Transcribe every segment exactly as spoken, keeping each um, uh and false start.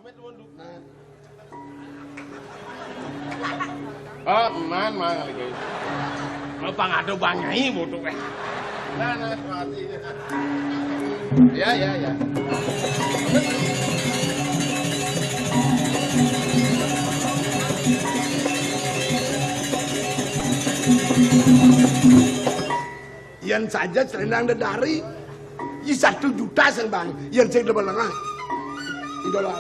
Oh, man, man, lagi. Apa ngadu bangai bodoh, eh? Nah, nah, mati. Ya, ya, ya. Yén saja selendang dedari, ya satu juta sing bang, yén sing demen lengah. Idola.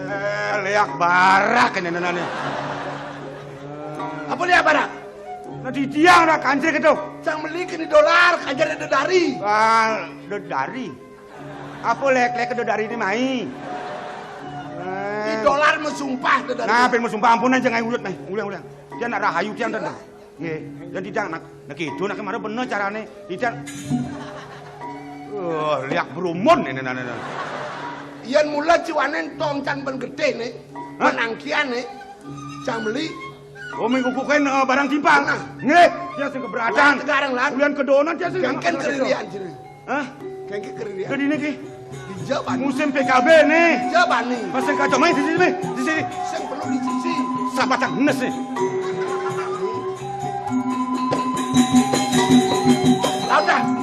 Eh, léak barak kéné nénané. Apa léak barak? Nah, di tiang ora kancil kéto. Cang meli kéné dolar, kancil dedari. Ah, dedari. Apa lék-lék dedari né mai? Eh. Di dolar mesumpah dedari. Nah, pin mesumpah, ampun aja ngai uyut mai. Ulang, ulang. Dia nak rahayu dia ndak. Nggih, yén tidak nak, nak itu nak kemarin bener carané. Tidak. Oh, léak berumun ini, nah, nah, nah. Yén mula ciwanen tong cang ben gedé né, hah? Ben angkian né, cang beli. Oh, mengkukuhin, eh, barang timpal. Nah. Nggih, dia sing keberatan. Lan sekarang, lan. Ulian kedonan dia sing. Kengken kerilian sini. Hah? Kengken kerilian. Gedine ki. Dija bani. Musim P K B né. Dija bani. Pas sing kacau main di sini, di sini. Sing perlu di sisi. Sapatang nes né. Lautan.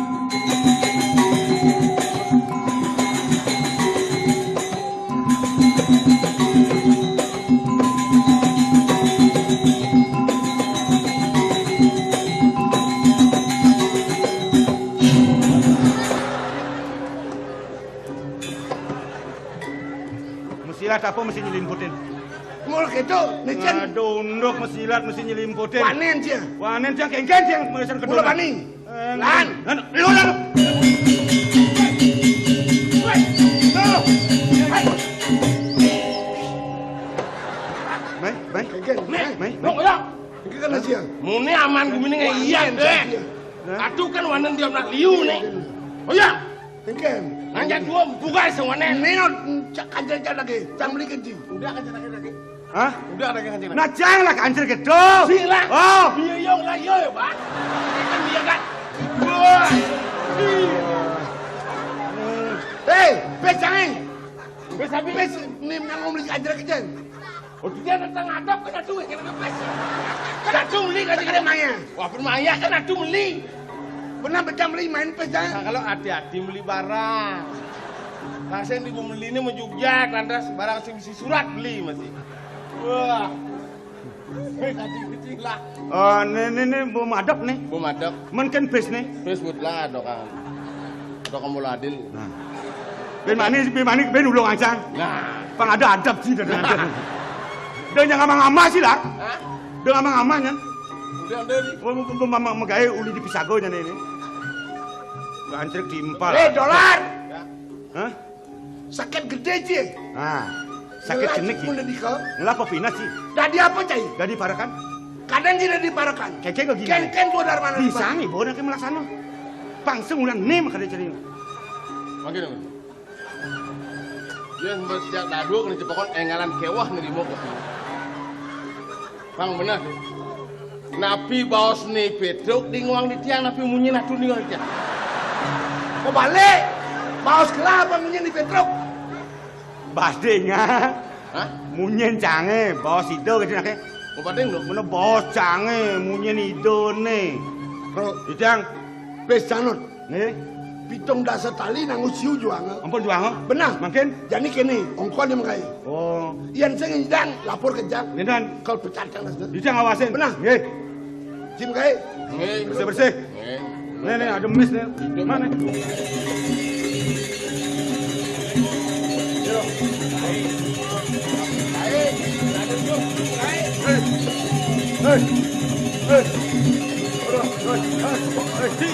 Mesilat apa mesti nyelimputin? Mul gitu, licin. Aduh, unduk mesilat mesti nyelimputin. Wanen dia. Wanen dia, kengken dia, mesen kedua. Mula bani. Eh, lan. Lan, lu, lan. Mai, mai. Kengken. Mai, mai. Lu, ya. Iki kan aja. Muni aman gumine iya, Dek. Aduh kan wanen dia nak liu nih. Oh ya. Engken. Nanya dua buka semuanya. Nino cak kancil cak lagi. Cang beli keji. Udah kancil lagi lagi. Hah? Udah lagi kancil. Nah, cang lah kancil gitu. Sila. Oh. Iya, iya, lah, iya, ya, Pak. Kan dia kan. Wah. Hei, pes jangan. Pes apa? Pes, nih, yang ngomong kancil kejen. Oh, dia datang ngadep kan aduh, yang ngepes. Kan aduh meli kan. Kan ada maya. Wah, pun maya kan aduh meli. Pernah pecah meli main pes, ya? Nah, kalau hati-hati meli barang. Nah, saya di meli ini menjujak, lantas barang sing isi surat beli masih. Wah. Hati-hati lah. Oh, ini, ini, ini bom adep nih. Bom adep. Men kan pes nih. Pes buat lah, dokan. Dokan mula adil. Nah. Ben mani, ben mani, ben ulung ancang. Nah. Pang ada adab sih, dan ada. Dan yang ama-ama sih lah. Hah? Dan ama-ama kan. Udah, udah, nih. Mau, mau, mau, mau, mau gaya uli di pisago nya ini. Gancrek timpal. Eh, dolar. Ya. Hah? Sakit gedé, Ci. Ah, sakit jenek, Ci. Ngelap apa pindah, Ci? Dadi apa, Cai? Dadi parekan. Kadang tidak diparekan. Kengken kok gini. Kengken gua darmané. Bisa nih, bawa nanti melaksana. Pang sebulan nih makanya cerita. Makin apa? Ya, sejak dadu kena cepokan engalan kewah nerima kopi. Pang bener. Napi baos ni Petruk di nguang di tiang, napi munyi natu ni nguang di tiang. Kok balik? Baos kelah apa munyi ni Petruk? Badinga. Hah? Munyin cange, baos ida gitu nake. Mau bading lo? Mana baos cange, munyin ida ne. Bro. Idang. Pes canut. Nih. Pitung dasa tali nang usiu juanga. Ampun juanga. Benar. Mungkin. Jadi kene, ongkon yang kai. Oh. Yang sing idang lapor ke jang. Ngedan. Kalau pecat kan. Idang awasin. Benar. Nggih. Jim kae. Nggih. Bersih-bersih. Nggih. Nih, nih, ada mis nih. Mana? Yo. Hei. Hei. Hei. Hei. Hei. Hei. Hei.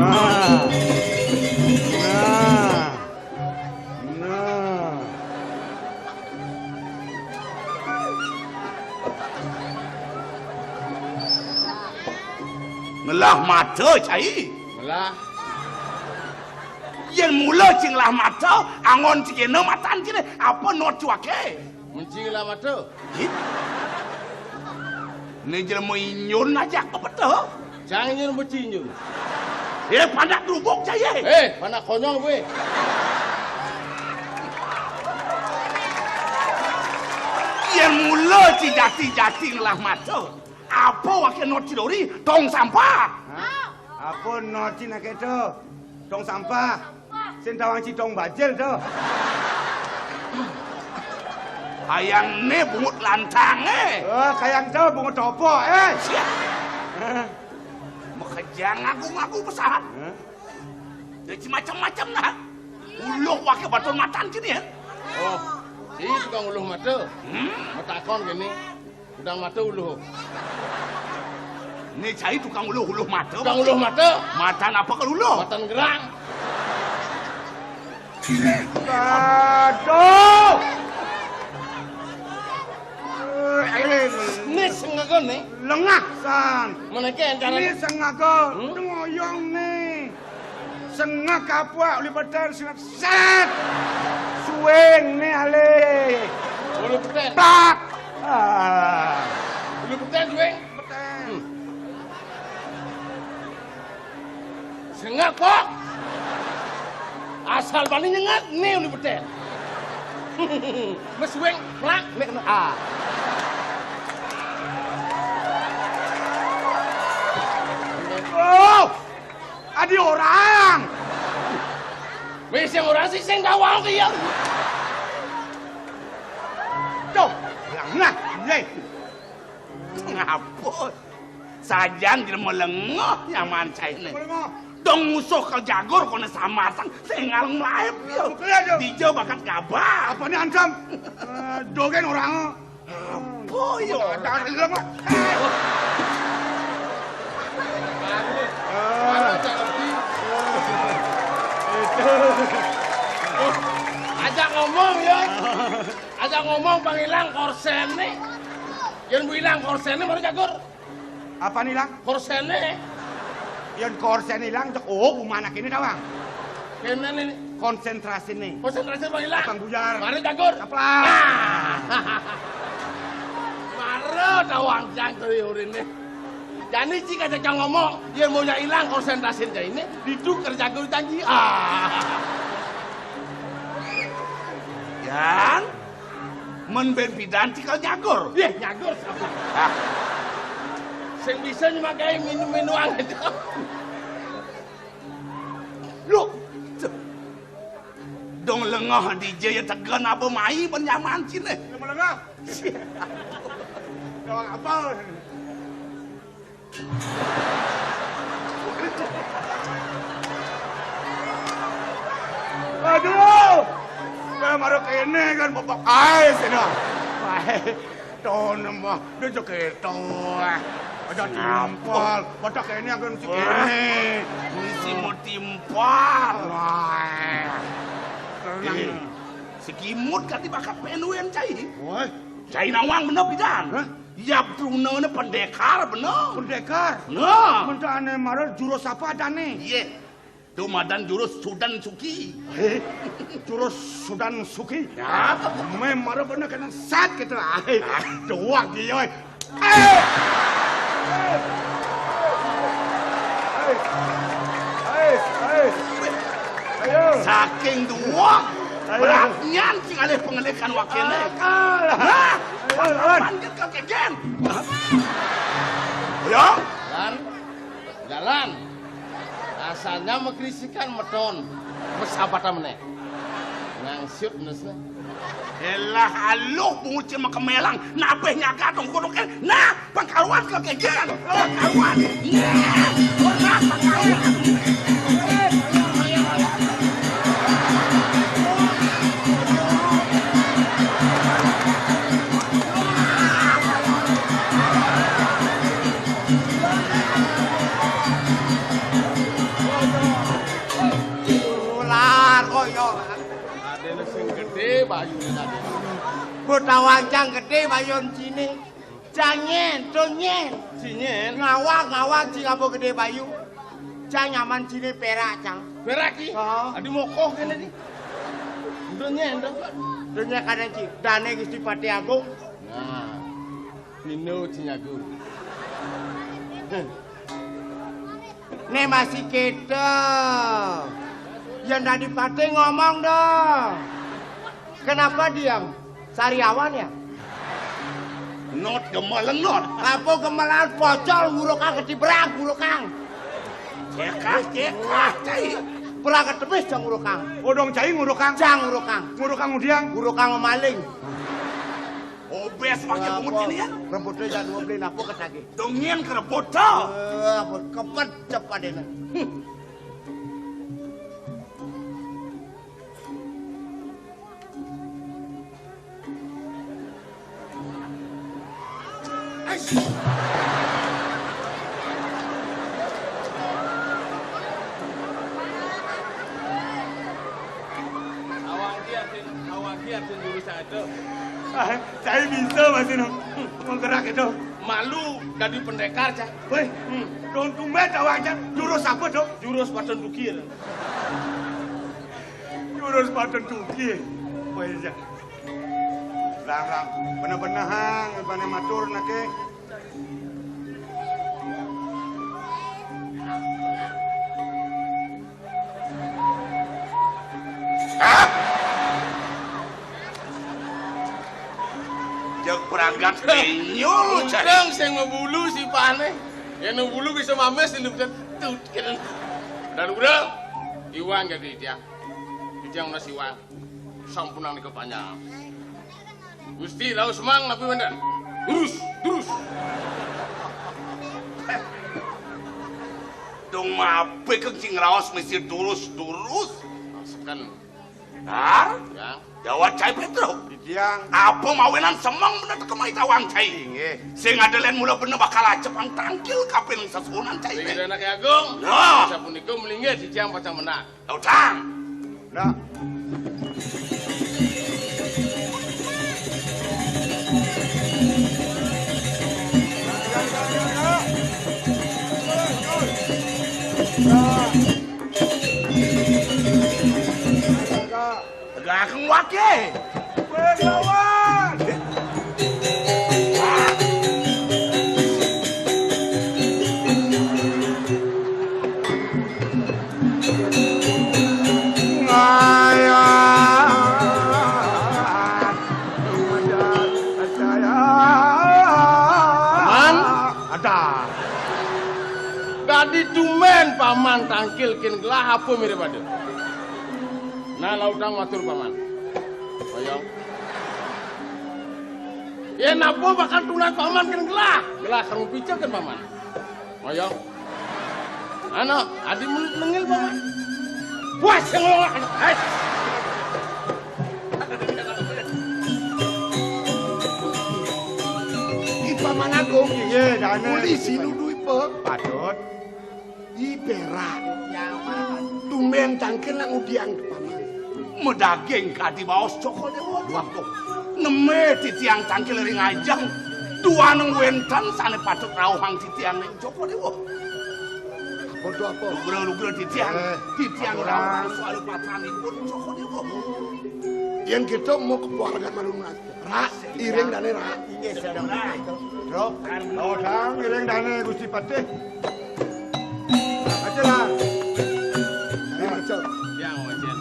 Nah. Nah. Nah. Ngelah mata, cai. Ngelah. Yén mula ci ngelah mata, angon ci kéné matan ciné, apa not ci waké? Mun ci ngelah mata. Ih. Né jelema inyun ajak bebeteh. Cang inyun beci inyun. Eh, pandak grubuk cai. Eh, pandak konyol gue. Yén mula ci jati-jati ngelah mata, apa waké not ci dori? Tong sampah. Hah? Apa not ci naké to? Tong sampah. Sing tawang ci tong bajil to. Kayang né bungut lantangé. Oh, kayang to bungut topo, eh. Siap. Hah? Makejang ngaku-ngaku pesahat. Hah? Jadi macam-macam nah. Uluh waké batur matan kini ya. Oh, si tukang uluh mata. Hmm? Matakon kini. Tukang mata uluh. Né cai tukang uluh, uluh mata. Tukang uluh mata. Matan apa kalau uluh? Matan gerang. Aduh. Né sengaga né. Lengah san. Menéké entar. Né sengaga. Hmm? Ngoyong né. Sengak kapuak uli petén sengak sét. Suwing né alih. Uli petén. Tak. Ah. Uli petén suwing. Petén. Hmm. Sengak kok. Asal bani nyengat né uli petén. Mesuwing plak né kena ah. Oh. Adi orang. Wis sing orang sih sing tawang ki ya. Tuh, yang nah, yé. Ngapus. Sajan jelema lengeh nyaman cainé. Jelema lengeh. Dong musuh ka jagur koné samasang sing ngaleng mlaib ya. Betul ya, Jo. Dija bakat gabah. Apa nih ancam? Eh, dogén orang. Apa ya? Ada, ada, ada, Pak. Ajak ngomong ya. Ajak ngomong pang ilang korséné. Yén bu ilang korséné baru jagur. Apa nih ilang? Korséné. Yén korsén ilang cék oh bu mana kéné tawang. Kéné né. Konsentrasiné. Konsentrasi bang ilang. Bang buyar. Mari jagur. Caplang. Ah. Mara tawang cang teri uriné. Jani cik aja cang ngomong, yén mau ilang konsentrasi cang ini, ditu kerja jagur janji. Ah. Yan, men ben pidan cikal jagur. Yéh, jagur. Ah. Sing bisa nyemakai minum-minuman itu. Loh, dong lengah dija ya tegan apa mai ben nyaman sini. Lengah. Dong apa? Aduh, ya maruk ini kan bapak ais ini. Wah, Ton mah, dia joget to. Ada timpal, batak ini akan si ini. Misi mau timpal. Wah. Tenang. Eh, si Kimut kati bakat penuen cai. Wah. Cai nawang bener pidan. Hah? Ya, Bruno ini pendekar bener. Pendekar? Nah. Mentane marah jurus apa adane? Iya. Tuh madan jurus Sudan Suki. Eh, jurus Sudan Suki. Ya. Memang bener kena sat gitu. Ah, doang dia. Eh! Eh! Eh! Eh! Ayo. Saking doang. Ayo. Beratnya sing alih pengelikan wakilnya. Akal. Hah? Ayo, lawan. Panggil ke kegen. Ayo. Lan. Jalan. Asalnya megrisikan medon. Mesabata meneh. Nang siut nesne. Elah aluh bungut cil makemelang. Napeh nyaga tong kuduke. Nah, pengkaruan ke kegen. Pengkaruan. Nah, pengkaruan. Botawang cang gedé bayun ciné. Cang nyén, to nyén. Ciné. Ngawag, ngawag cing abo gedé bayu. Cang nyaman ciné pérak, cang. Pérak ki? Heeh. Adi mokoh kéné di. To nyén, to. To nyén kadén cing. Dané Gusti Patih Agung. Nah. Pino Cinyagu. Né masih kéto. Yén dadi patih ngomong dong. Kenapa diam? Sariawan ya? Not gemelan not. Apa gemelan pocol ngurukang ketibrak ngurukang. Cekah, cekah, cai. Perang ketepis jang ngurukang. Odong cai ngurukang. Jang ngurukang. Ngurukang udiang. Ngurukang maling. Obes pakai bungut ini ya. Rambutnya jangan dua beli napo ketagi. Dongin kerebut tuh. Eh, ampun, kepet cepat ini. Hmm. Ais. Awak dia, Tin. Awak dia, Tin, dulu saya tu. Ah, saya bisa masih no. Menggerak itu. Malu jadi pendekar, cah. Woi, hmm. Dong tumben awak aja. Jurus apa, Dok? Jurus Patun Dukir. Jurus Patun Dukir. Woi, ya. Rang, rang. Bener-bener hang, bane matur nake. Hah? Jeg perangkat menyul, cai. Udang sing ngebulu si pane. Ya ngebulu bisa mames ini bukan tut kan. Dan udah iwang jadi dia. Ijang nasi iwang. Sampunang nika panjang. Gusti, raos mang napi wénten? Durus, durus. Dong mape keng cing raos mesti durus, durus. Raosken. Har? Ya. Dawat cai Pétruk. Titiang. Apa mawinan semeng bener teka mai tawang cai? Inggih. Sing ada lain mula bener bakal acepang tangkil kapin sesuunan cai. Sing ada anak agung. Nah. Sapunika melinggih titiang pacang menang. Lautang. Nah. Tegakeng waké. Wéh, lawan. Paman, ada. Dadi tumben Paman tangkil kén gelah apa mirip ada. Nah, lautang matur Paman. Hoyong. Yén apa bakal tunas Paman kén gelah? Gelah sareng pica kén Paman. Hoyong. Ana, adi men-, nengil Paman. Puas sing ngolak. Hei. I Paman Agung. Iya, dane. Polisi nuduh ipa. Patut. I pérak. Tumbén tangkil nang udiang, Paman. Madaging kadi baos Cokor Déwa, duh. Nemé titiang tangkil ring ajeng. Duaning wénten sané patut rauhang titiang ring Cokor Déwa. Apa to, apa? Lugra-lugra titiang. Eh, titiang apa? Rauhang soal patranipun Cokor Déwa. Yén kéto mau kepuargan malu. Rak, iring dané, Rak. Inggih, sedeng. Rok, odang, iring dané, Gusti Patih. Aja, Rak. Ayo, aja. Ya, wajan.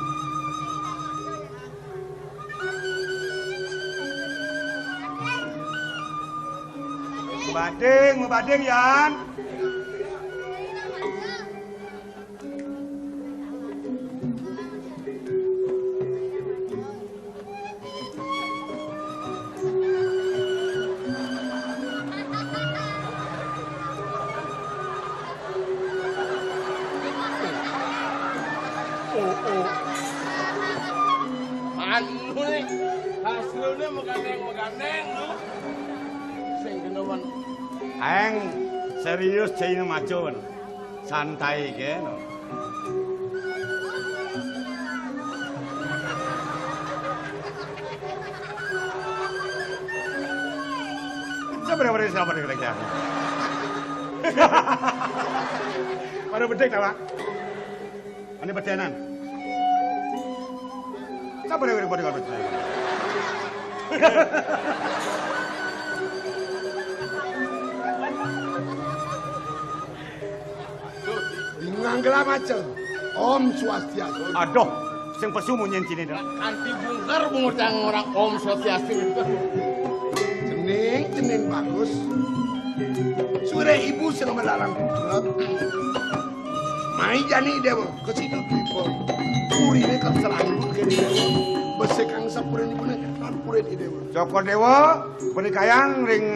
Mabading, mabading, Yan. Oh, oh. Anu nih, hasilnya megandeng-megandeng, no. Sing kena man. Aeng serius cai né maca, Wan. Santai ké, no. Pada, pada, siapa nih, pada? Pada bedek, Pak? Ane bedenan. Sapa ning pada kabeh? Bingung gelah maca. Om Swastiastu. Aduh, sing pesu munyin sini dah. Kanti bungker bungut yang orang Om Swastiastu itu. Cening, cening bagus. Sure ibu sing melalang putra. Mai jani Dewa, ke situ Dwipa. Purine kan selangkut ke Dewa. Besekang sapurin ibu nih, kan purin Dewa. Cokor Dewa, penikayang ring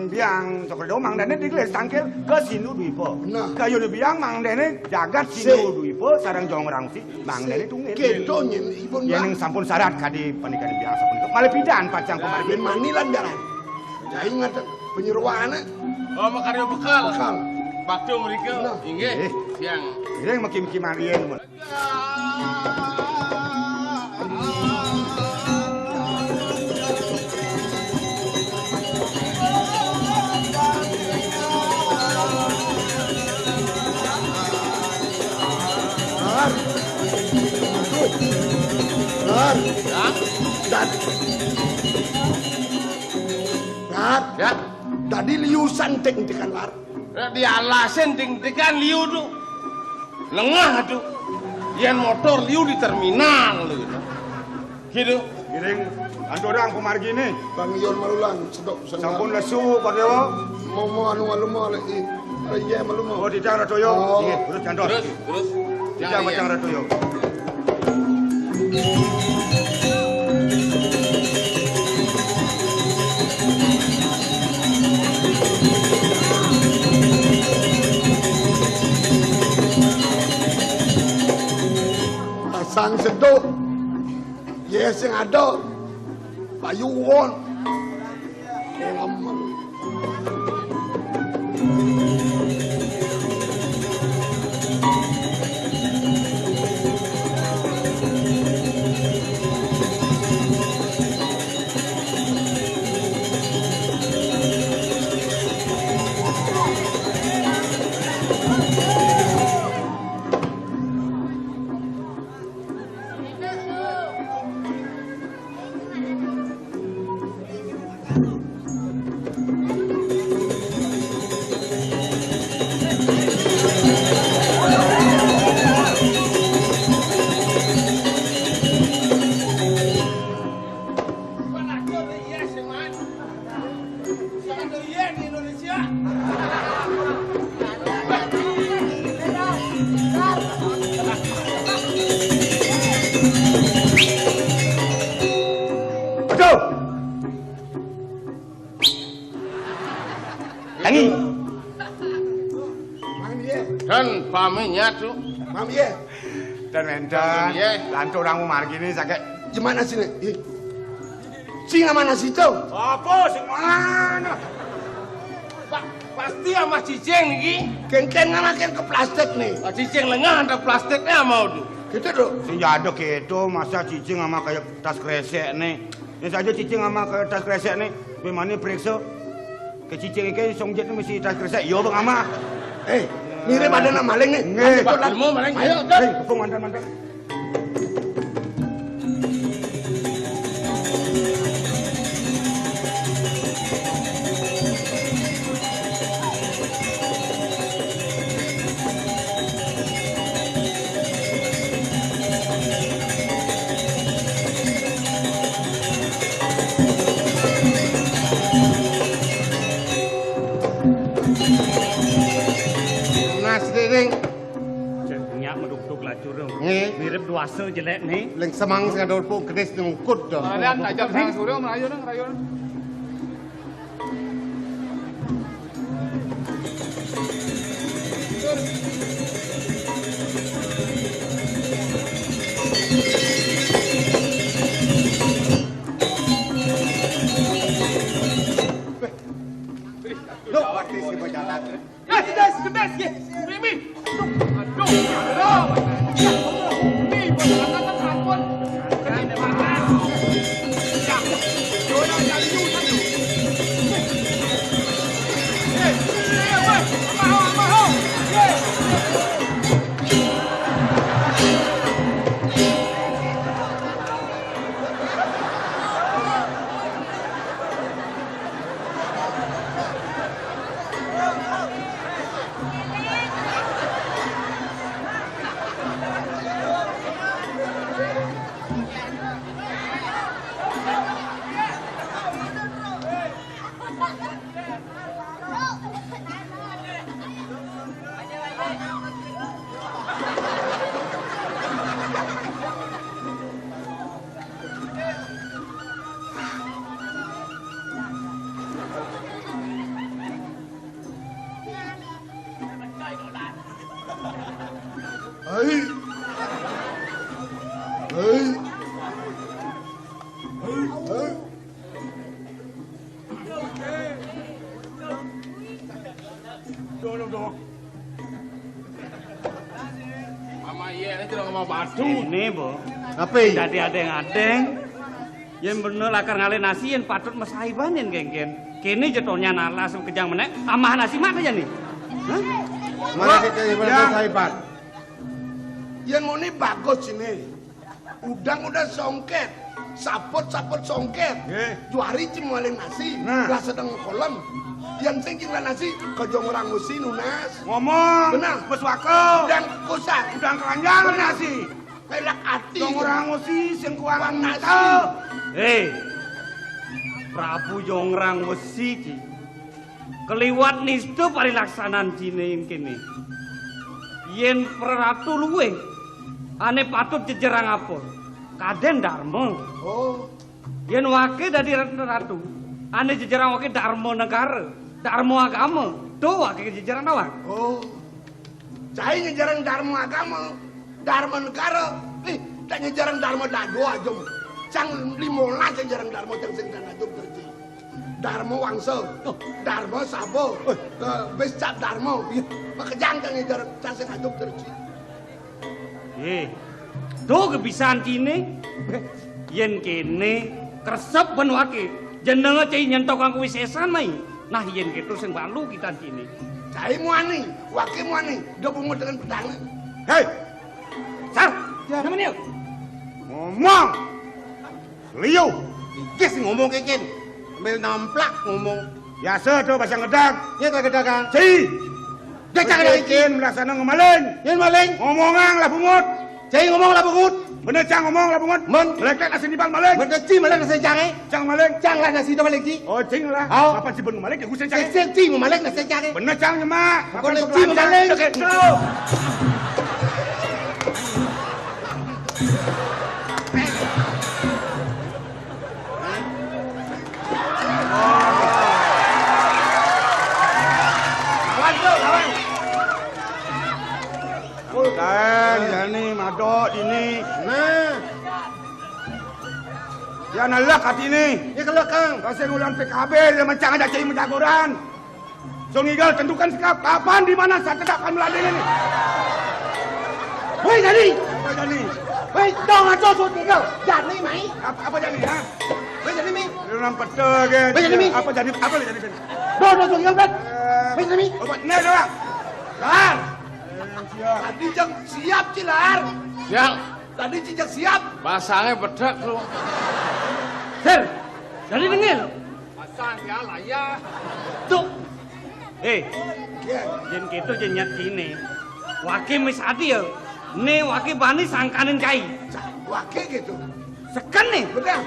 biang Cokor Dewa mangdane digelis tangkil ke Sindu Dwipa. Nah. Kayune biang mangdane jagat Sindu Dwipa sareng Jong Rangsi mangdane tungil. Kedo nyen ibu. Yen sampun syarat kadi panikaning biang sampun. Malih pidan pacang pamargi. Manilan jalan. Ya ingat penyeruane. Oh, makarya bekal. Bekal. Bakti mrika. Nah. Inggih. Eh. Siang. Iring maki-maki marian. Lar. Aduh. Lar. Ya. Dan. Lar. Ya. Dadi liusan tek-tekan, Lar. Nek dialasin ding-dingan liu tu. Lengah tu. Yen motor liu di terminal tu gitu. Gitu. Ngiring anturang pamargine. Bang Yon malulang sedok. Sampun lesu, Pak Dewa. Momo anu malu mo lek i. Iya malu mo. Oh, tidak, Ratu Yo. Oh. Nggih, terus cantos. Terus, terus. Tidak, Yang Ratu Yo. Pasang seduk. Ye sing ada. Payu won. Aduh. Tangi. Dan pami nyatu. Mami ye. Dan wenten. Iya. Lanturang margine sakit. Gimana sih, Nek? Ih. Sing amanah sito? Apa sing mana? Pak, pasti amah cicing niki. Kenten ngamakin ke plastik nih. Ah, cicing lengah ada plastiknya mau tuh. Gitu, Dok. Sing ya ada gitu, masa cicing sama kayak tas kresek nih. Yang saja cicing sama kayak tas kresek nih. Bagaimana periksa? Ke cicing iki song jet mesti tas kresek. Yo, Bang Ama. Eh, mirip ada nama maling nih. Nggih. Ayo, Pak, Dok. Ilmu maling. Ayo, Dok. Hei, kepung mantan-mantan. Mas Dering. Cek nyak meduk-duk lacur tu. Nggih. Mirip duasa jelek ni. Leng semang sing ada pun kedis nyungkut dah. Kalian aja sang suruh merayu nang rayu. Loh, artis ibu jalan. Gas, gas, gas, gas. Mimi. Aduh, aduh, aduh. Mimi, buat anak-anak ampun. Kena panas. Ya. Doa dari you, satu. Hei. Hei. Hei. Hei. Mama, iya, ini tidak sama batu. Ini, Bu. Apa? Dadi adeng-adeng. Yén bener lakar ngalih nasi, yén patut masaiban yén kénkén. Kéné jetoné alas kejang menék, amah nasi mak aja nih. Hah? Mana kita ibadah masaiban? Yén muni bagus sini. Udang udah songkét, saput-saput songkét. Nggih. Juari cing maling nasi, nah. Lah sedeng kolem. Yén sing cing nasi, kejong orang usi nunas. Ngomong. Benar. Besuaka. Udang kusah. Udang keranjang benar. Nasi. Pelak ati. Kejong orang usi sing kuangan nasi. Hei, Prabu Jongrang Wesi ki. Keliwat nista parilaksanan ciné kéné. Yén praratu luwih, ané patut jejerang apa? Kadén darma. Oh. Yén waké dadi ratu, ané jejerang waké darma negara, darma agama. To waké jejerang tawang. Oh. Cai nyejarang darma agama, darma negara. Nih, tak nyejarang darma dado aja. Cang limolas nyejarang darma cang sing dan aja terji. Darma wangsa, darma saba, eh, bis cap darma. Iya. Makejang cang nyejarang cang sing aja terji. Eh, do kebisan ciné. Yén kéné kresep ben waké. Jenengé cai nyentok kang kuwi sésan mai. Nah, yén kéto sing balu kita ciné. Cai muani, waké muani, do bungut dengan pedang. Hei! Sar! Ya. Ngomong! Liu! Iki sing ngomong kékén. Sambil namplak ngomong. Biasa to bahasa ngedang. Ya tak gedang, Kang. Ci! Dék tak gedang iki. Kékén melaksana ngemaling. Yén maling. Ngomongang lah bungut. Cai ngomong lah bungut. Bener cang ngomong lah bungut. Men. Melektek nasi nibal maling. Bener ci maling nasi cangé. Cang maling. Cang lah nasi maling ci. Oh, cing lah. Aw. Apa ci ben maling ya gusen cangé. Cing ci maling nasi cangé. Bener cang nyemak. Bukan ci maling. Lawan tu, lawan. Kan, jani madok dini. Nah. Ya nelek hati ni. Ya kelek, Kang. Kasih ngulan P K B, dia mencang aja cai menjagoran. Song Igal, tentukan sikap. Kapan, di mana saya tegakkan meladeni ini? Woi, Jani. Apa Jani? Woi, dong aja Song Igal. Jani, mai. Apa, apa Jani, ha? Woi, Jani, mi. Lu nampak tegak. Woi, Jani, mi. Apa Jani? Apa Jani? Dong, dong, Song Igal, Bret. Woi, Jani, mi. Obat, nih, doang. Lar. Tadi jang siap, Cilar. Siap. Tadi cicak siap. Basangnya bedek lu. Sir, jadi dengil. Basang ya lah ya. Tuh. Eh, yén kéto jén nyat ciné. Waké mis adi ya. Né waké bani sangkanin cai. Waké gitu. Seken né. Bener.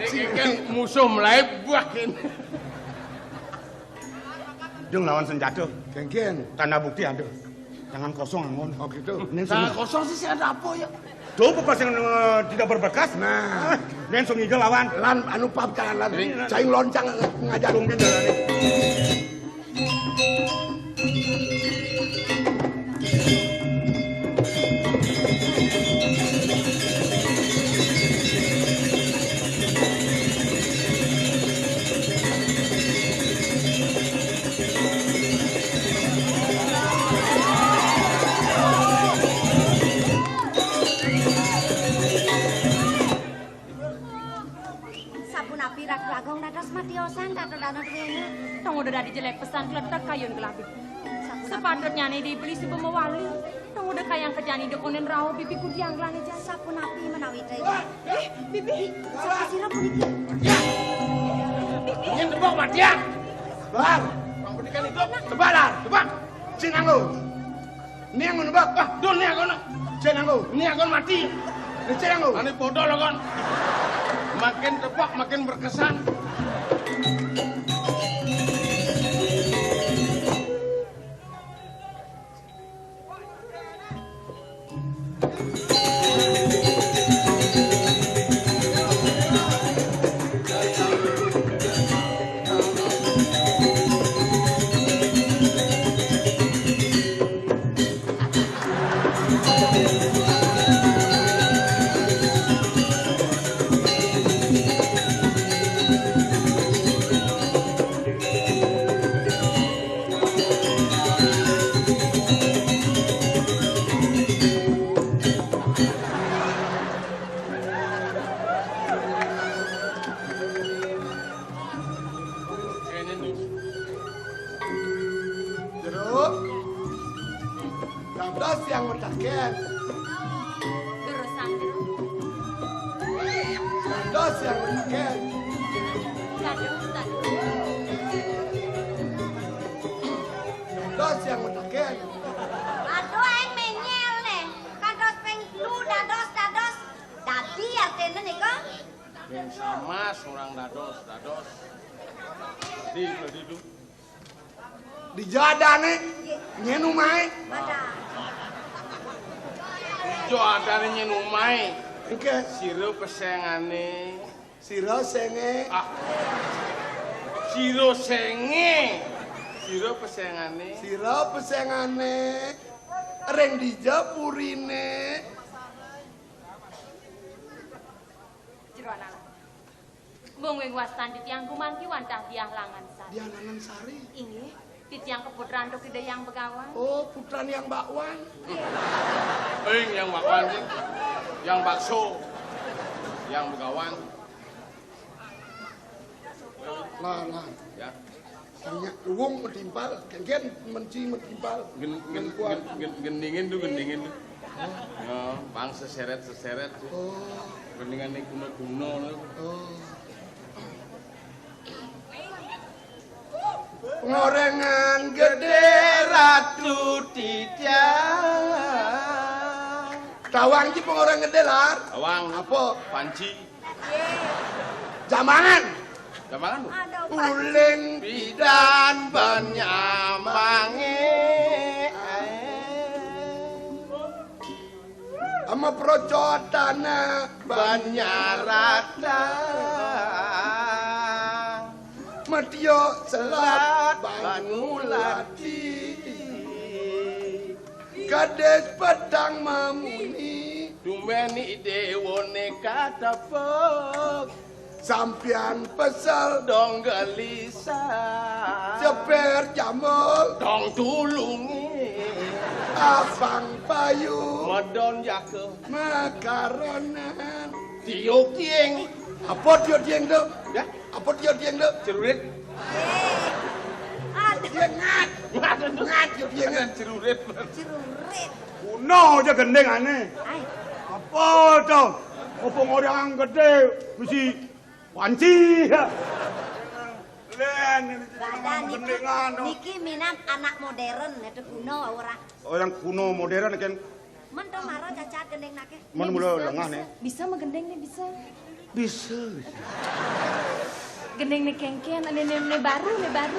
Ini kan musuh melebuh ini. Dong lawan senjata. Kénkén. Tanda bukti ada. Tangan kosong angon. Oh gitu. Tangan kosong sih, saya ada apa ya? Tuh bekas yang, eh, tidak berbekas. Nah, nen Song Igal lawan. Lan anu pap jalan lan. Cai loncang ngajar. Tungguin jalan. Sapunapi Ratu Agung dados matiosan, Ratu Danu Dwina? Tong udah dadi jelek pesan kletek kayun gelabih. Sepatutnya nih dibeli sebelum mewali. Tong udah kayang kejani dekonen rauh bibi kudiang gelane jan. Sapunapi menawi teh? Eh, bibi, sira puniki. Ingin tembok matian. Bar. Bang pendidikan itu. Coba lah, coba. Sing anu. Niang ngono, Bab. Ah, duh, niang kono. Cek nanggo. Niang kono mati. Cek nanggo. Ane bodol kon. Makin tepok, makin berkesan. Jero. Dados yang mutaken. Durusang, Jero. Dados yang mutaken. Dados, dados. Dados yang mutaken. Aduh, eng menyel nih. Kados ping telu dados, dados. Dadi artine nika? Ping sama, seorang dados, dados. Di, di, di. Dija adane nyen umahe. Dija adane nyen umahe. Engke. Sira pesengane. Sira senge. Ah. Sira senge. Sira pesengane. Sira pesengane. Ring dija purine. Jero anak. Wong wing wastan titiang gumanti wantah Diah Langan Sari. Diah Langan Sari? Inggih, titiang keputra antuk Ida Hyang Begawan. Oh, putran Hyang Bakwan. Ing Hyang Bakwan, Hyang Bakso, Hyang Begawan. Lah, lah. Ya. Tanya luwung metimpal, kengken menci metimpal. Gen-, gen-, gen-, gen-, gendingin tuh, gendingin tuh. Ya, bang seseret-seseret tuh. Oh. Gendingan nih kuno-kuno tuh. Oh. Pengorengan gede Ratu Titiang. Tawang iki pengorengan gede, Lar. Tawang. Apa? Panci. Jambangan. Jambangan, Bu? Aduh, Pak. Uling pidan banyambange. Ama procotana banyarata. Matio selat banyulati. Gadis petang mamuni. Dumeni dewane katepuk. Sampian pesel dong gelisah. Ceper jambul dong tulungi. Abang payu medon jaka makaronan. Tiuk tieng. Apa tiuk tieng tu? Ya? Apa tiuk tieng tu? Cerurit. Eh, ada. Dia ngat. Ngat tu. Ngat tiuk tieng. Ada cerurit. Cerurit. Kuno aja gending ane. Ai. Apa to? Apa orang gede mesti panci. Len, ini Badan niki, gendingan, no. Niki minat anak modern, itu kuno ora. Orang kuno modern kan. Men to mara cacat gending nake. Men mula lengah, ne. Bisa megending ne, bisa. Bisa, bisa. Gending ne kengken, ane ne, ne baru, ne baru.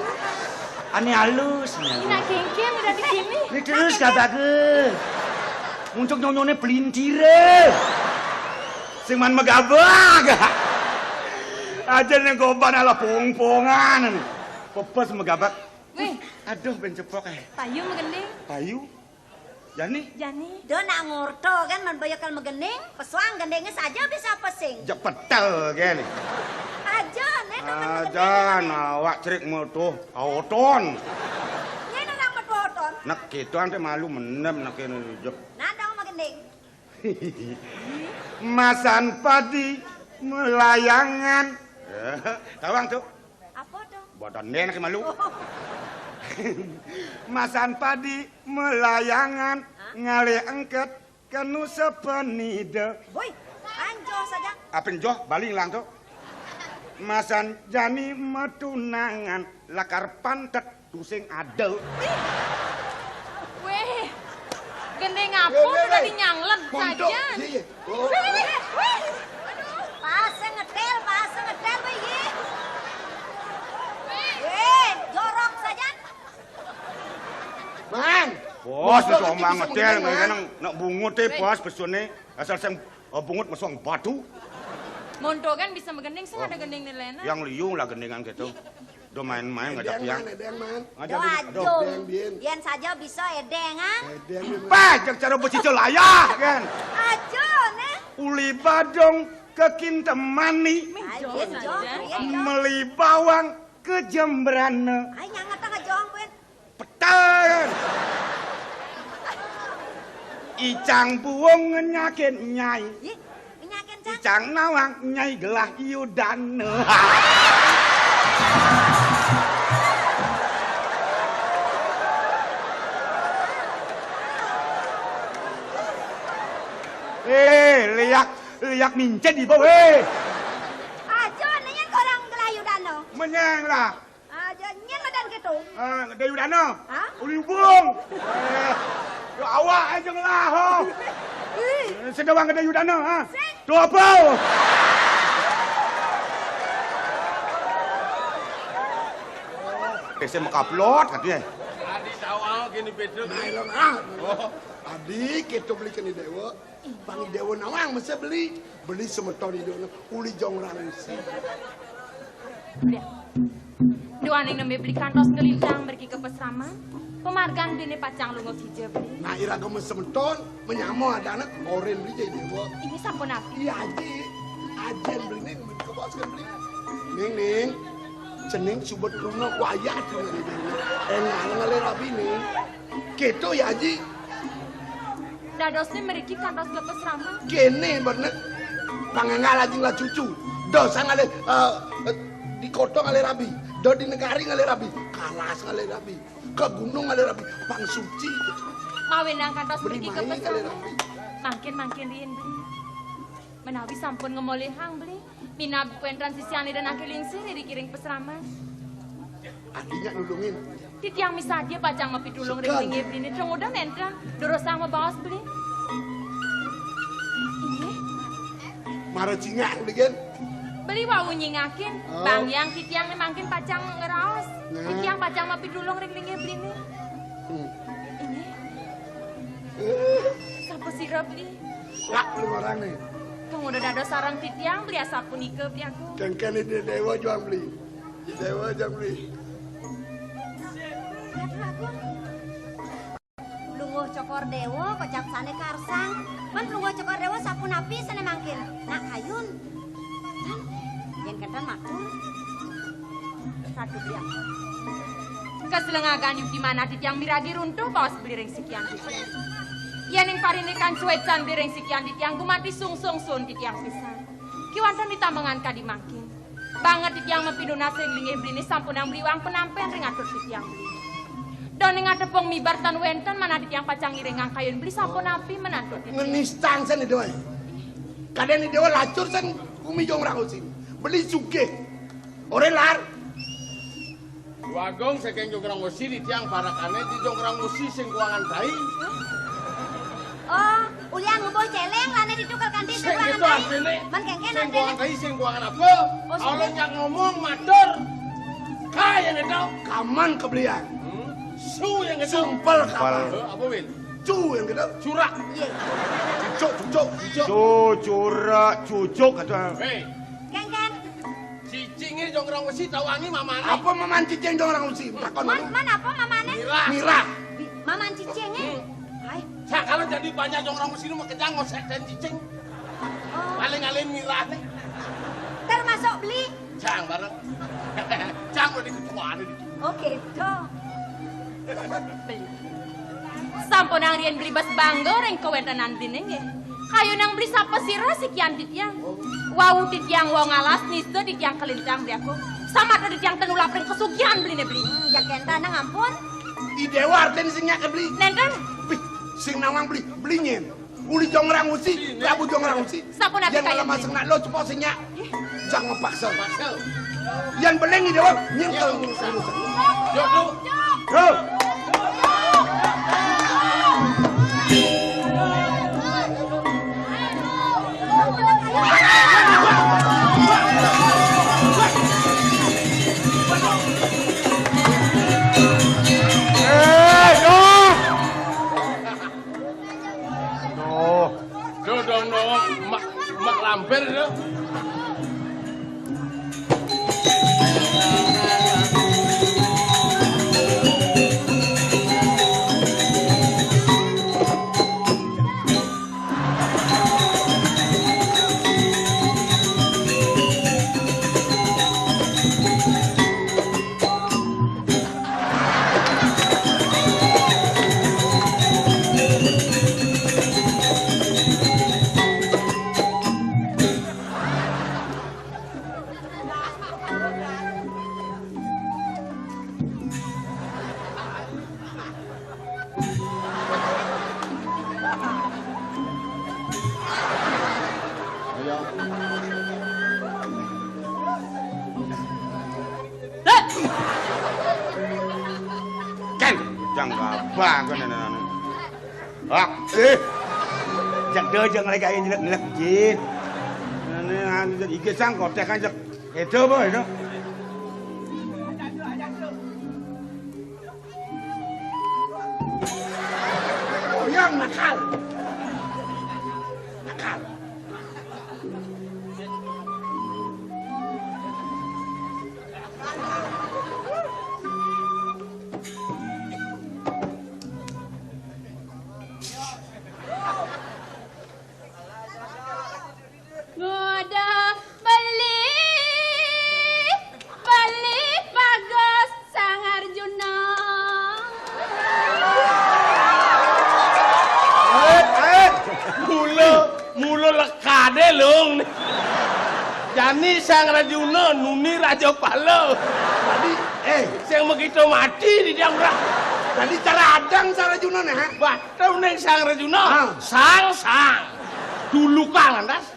Ane halus, ne. Ina kengken udah di sini. Ini terus kata ke. Muncul nyonyone pelintire. Sing man megabag. Aja ne goban ala pongpongan. Pepes megabag. Wih. Aduh, ben cepok, eh. Payu megending. Payu. Jani? Jani. Do nak ngorto kan, man bayakal megending, pesuang gendingnya saja bisa pesing. Jek petel kene. Aja, ne, teman megending. Aja, awak cerik metu oton. Yen orang metu oton. Nek gitu ante malu menem nek kene jep. Nah, dong megending. Masan padi melayangan. Tawang tuh. Apa to? Badan dene ki malu. Oh. Masan padi melayangan. Hah? Ngalih engket kenu sepenida. Woi, anjoh saja. Apa joh bali ngelang to? Masan jani metunangan lakar pantet tusing ada. Weh. Ngapun udah dinyanglet saja. Iya, iya. Oh. Pas ngetel, pas ngetel, Pak, iya. Eh, jorok saja. Man. Bos, itu omang ngetel, mereka nang nak bungut eh, bos, besone. Asal sang, eh, bungut masang batu. Monto kan bisa megending, sing ada gending nilainya. Yang liu lah gendingan gitu. Do main-main ngajak yang. Edeng, Man, edeng, Man. Ngajak aduh, aduh. Edeng, Bin. Yen saja bisa edeng, ah. Edeng, Bin. Bah, yang cara becicil ayah, kan? Aja, neh. Uli badong ke Kintamani. Ayo, jong, ayo, jong. Meli bawang ke Jembrana. Ayo, nyangat tengah jong, Bin. Peten. Icang buung nyakin nyai. Ih, nyakin, Cang. Icang nawang nyai gelah Yudana. Eh, liak, liak mincen ibu, eh. Aja, nanya korang gelah Yudana. Menyang lah. Aja nyen madan gitu. Ah, Gede Yudana. Hah? Uli ubung. Eh, ya awak aja ngelah, oh. Ih. Eh, sedawang Gede Yudana, ha? Sing. Tuh apa? Eh, saya mekaplot katanya. Adi tahu ah, gini beda. Nah, ilon ah. Oh. Adi, kita belikan di Dewa. Pang Dewa nawang mesti beli. Beli semeton Dewa. Uli jong rang isi. Udah. Duaning nembe beli kantos ngelintang mergi ke pesraman. Pemargan bini pacang lunga kija beli. Nah, iraga mesti semeton, menyama adana koren beli jadi Dewa. Ini sampun api. Iya, Aji. Ajen beli ning, ke bos kan beli. Ning, ning. Cening subat truna wayah truna. Enggak ngalih rabi ning. Gitu ya, Aji. Dadosne mriki kantos ke pesraman. Kene bener. Pangenggal ajing lah cucu. Dosa ngalih, eh, eh, di kota ngalih rabi. Do di negari ngalih rabi. Kalas ngalih rabi. Ke gunung ngalih rabi. Pang suci. Mawenang kantos mriki ke pesraman. Mangkin, mangkin riin, Bli. Menawi sampun ngemolihang, Bli. Minab kuentran sisiane dan ake lingsir iri kiring pesraman. Adinya nulungin. Titiang misadya pacang mapitulung ring linge bline, treng udah nenten. Durusang mabaos beli. Inggih. Mara cingak beli, Gen. Beli wau nyingakin. Oh. Bang Yang titiang ne mangkin pacang ngeraos. Nah. Titiang pacang mapitulung ring linge bline. Hmm. Inggih. Eh. Sapa sira beli? Lak beli orang nih. Kang udah dados sareng titiang beli asapunika beli aku. Kengken ini Dewa juang beli. Dewa jang beli. Lunguh Cokor Dewa kocap sane karsang. Men Lunguh Cokor Dewa sapunapi sane mangkin. Nak kayun. Kan? Yen kenten matur. Ratu Biang. Kaselengagan yukti manah titiang miragi runtuh baos beli ring sikian titiang. Yen ing parinikan suecan beli ring sikian titiang gumanti sungsung sun titiang pisan. Kiwanten ditambengan kadi mangkin. Banget titiang mapinunas ring linggih beliné sampunang bliwang penampen ring atur titiang beli. Doning atepung mibar tan wénten manah titiang pacang ngiringang kayun beli sampun api menantu titiang. Ngenistan sen Ida waé. Kadén Ida waé lacur sen kumi Jong Rangusi. Beli sugih. Oré lar. Wagung saking Jong Rangusi titiang parakané di Jong Rangusi sing kuangan tai. Oh, ulian ngubuh céléng lane ditukel kanthi sing kuangan tai. Sing kuangan tai, sing kuangan apa? Oh, sing. Kalau nyak ngomong matur. Ka yang gitu. Kaman kebelian. Hmm? Su yang gitu. Sumpel kaman. Heh, apa, Win? Cu yang gitu. Curak. Iya. Cucuk, cucuk. Cucuk. Cu, curak, cucuk kata. Hei. Kengken. Cicingé Jong Rangusi tawangi mamané. Apa maman cicing Jong Rangusi? Takon man, man apa mamané? Mirah. Mirah. Bi-, maman cicingé. Hmm. Hai. Sakala jadi banyak Jong Rangusi nu makejang ngosek dan cicing. Oh. Paling alin mirahné. Termasuk beli. Cang bareng. Cang udah diketuaan itu. Oke, tuh. Beli. Sampunang riin beli bas bangga ring kawéntenan beliné nggih. Kayunang beli sapa sira sikian titiang. Wau titiang wau ngalas nista titiang kalintang beli aku. Samatra titiang ten ulap ring kasugihan beliné beli. Hmm, ya kenta nang ampun. I Déwa artin sing nyak beli. Nenten. Bih, sing nawang beli, beli nyén. Uli Jong Rangusi, Prabu Jong Rangusi. Sapunapi kayun. Yén malah maseng nak lo cepok sing nyak. Ih. Jang mapaksa. Paksa. Yén beling i Déwa, nyén kalau ngurus-ngurus. Yo, tuh. Yo. Bener, lho. Ayo. Kan, jangan gabah kan anak-anak. Ah, eh. Jak do, jak ngelek aja, ngelek, ngelek, jin. Anu, anu, jak ige sang kotek kan, jak. Itu apa itu? Oh, yang nakal. Nakal. Nguda beli, beli bagus Sang Arjuna. Eh, eh, mula, mula lekane, Lung. Jani Sang Arjuna nuni Raja Pala. Tadi, eh, sing begitu mati di Damrah. Tadi cara adang Sang Arjuna nih, ha? Wah, Tau ning Sang Rajuna. Ah. Sang, sang. Dulu kang lantas.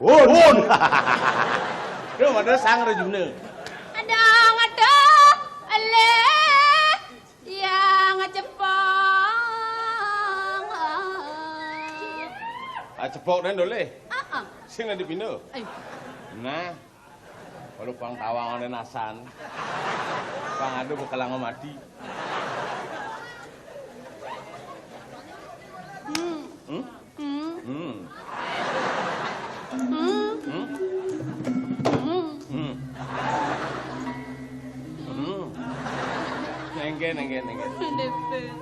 Pun. Pun. Duh, ada Sang Rajuna. Ada, ada, eleh, yang cepong. Ah, cepok dan doleh. Ah, ah. Sing nanti pindah. Ayo. Nah. Kalau pang tawang ada nasan. Pang ada bekelang mati. Hmm. Hmm? Hmm. Hmm. Hmm. Hmm? Hmm. Hmm. Hmm. Nengke, nengke, nengke. Dipis.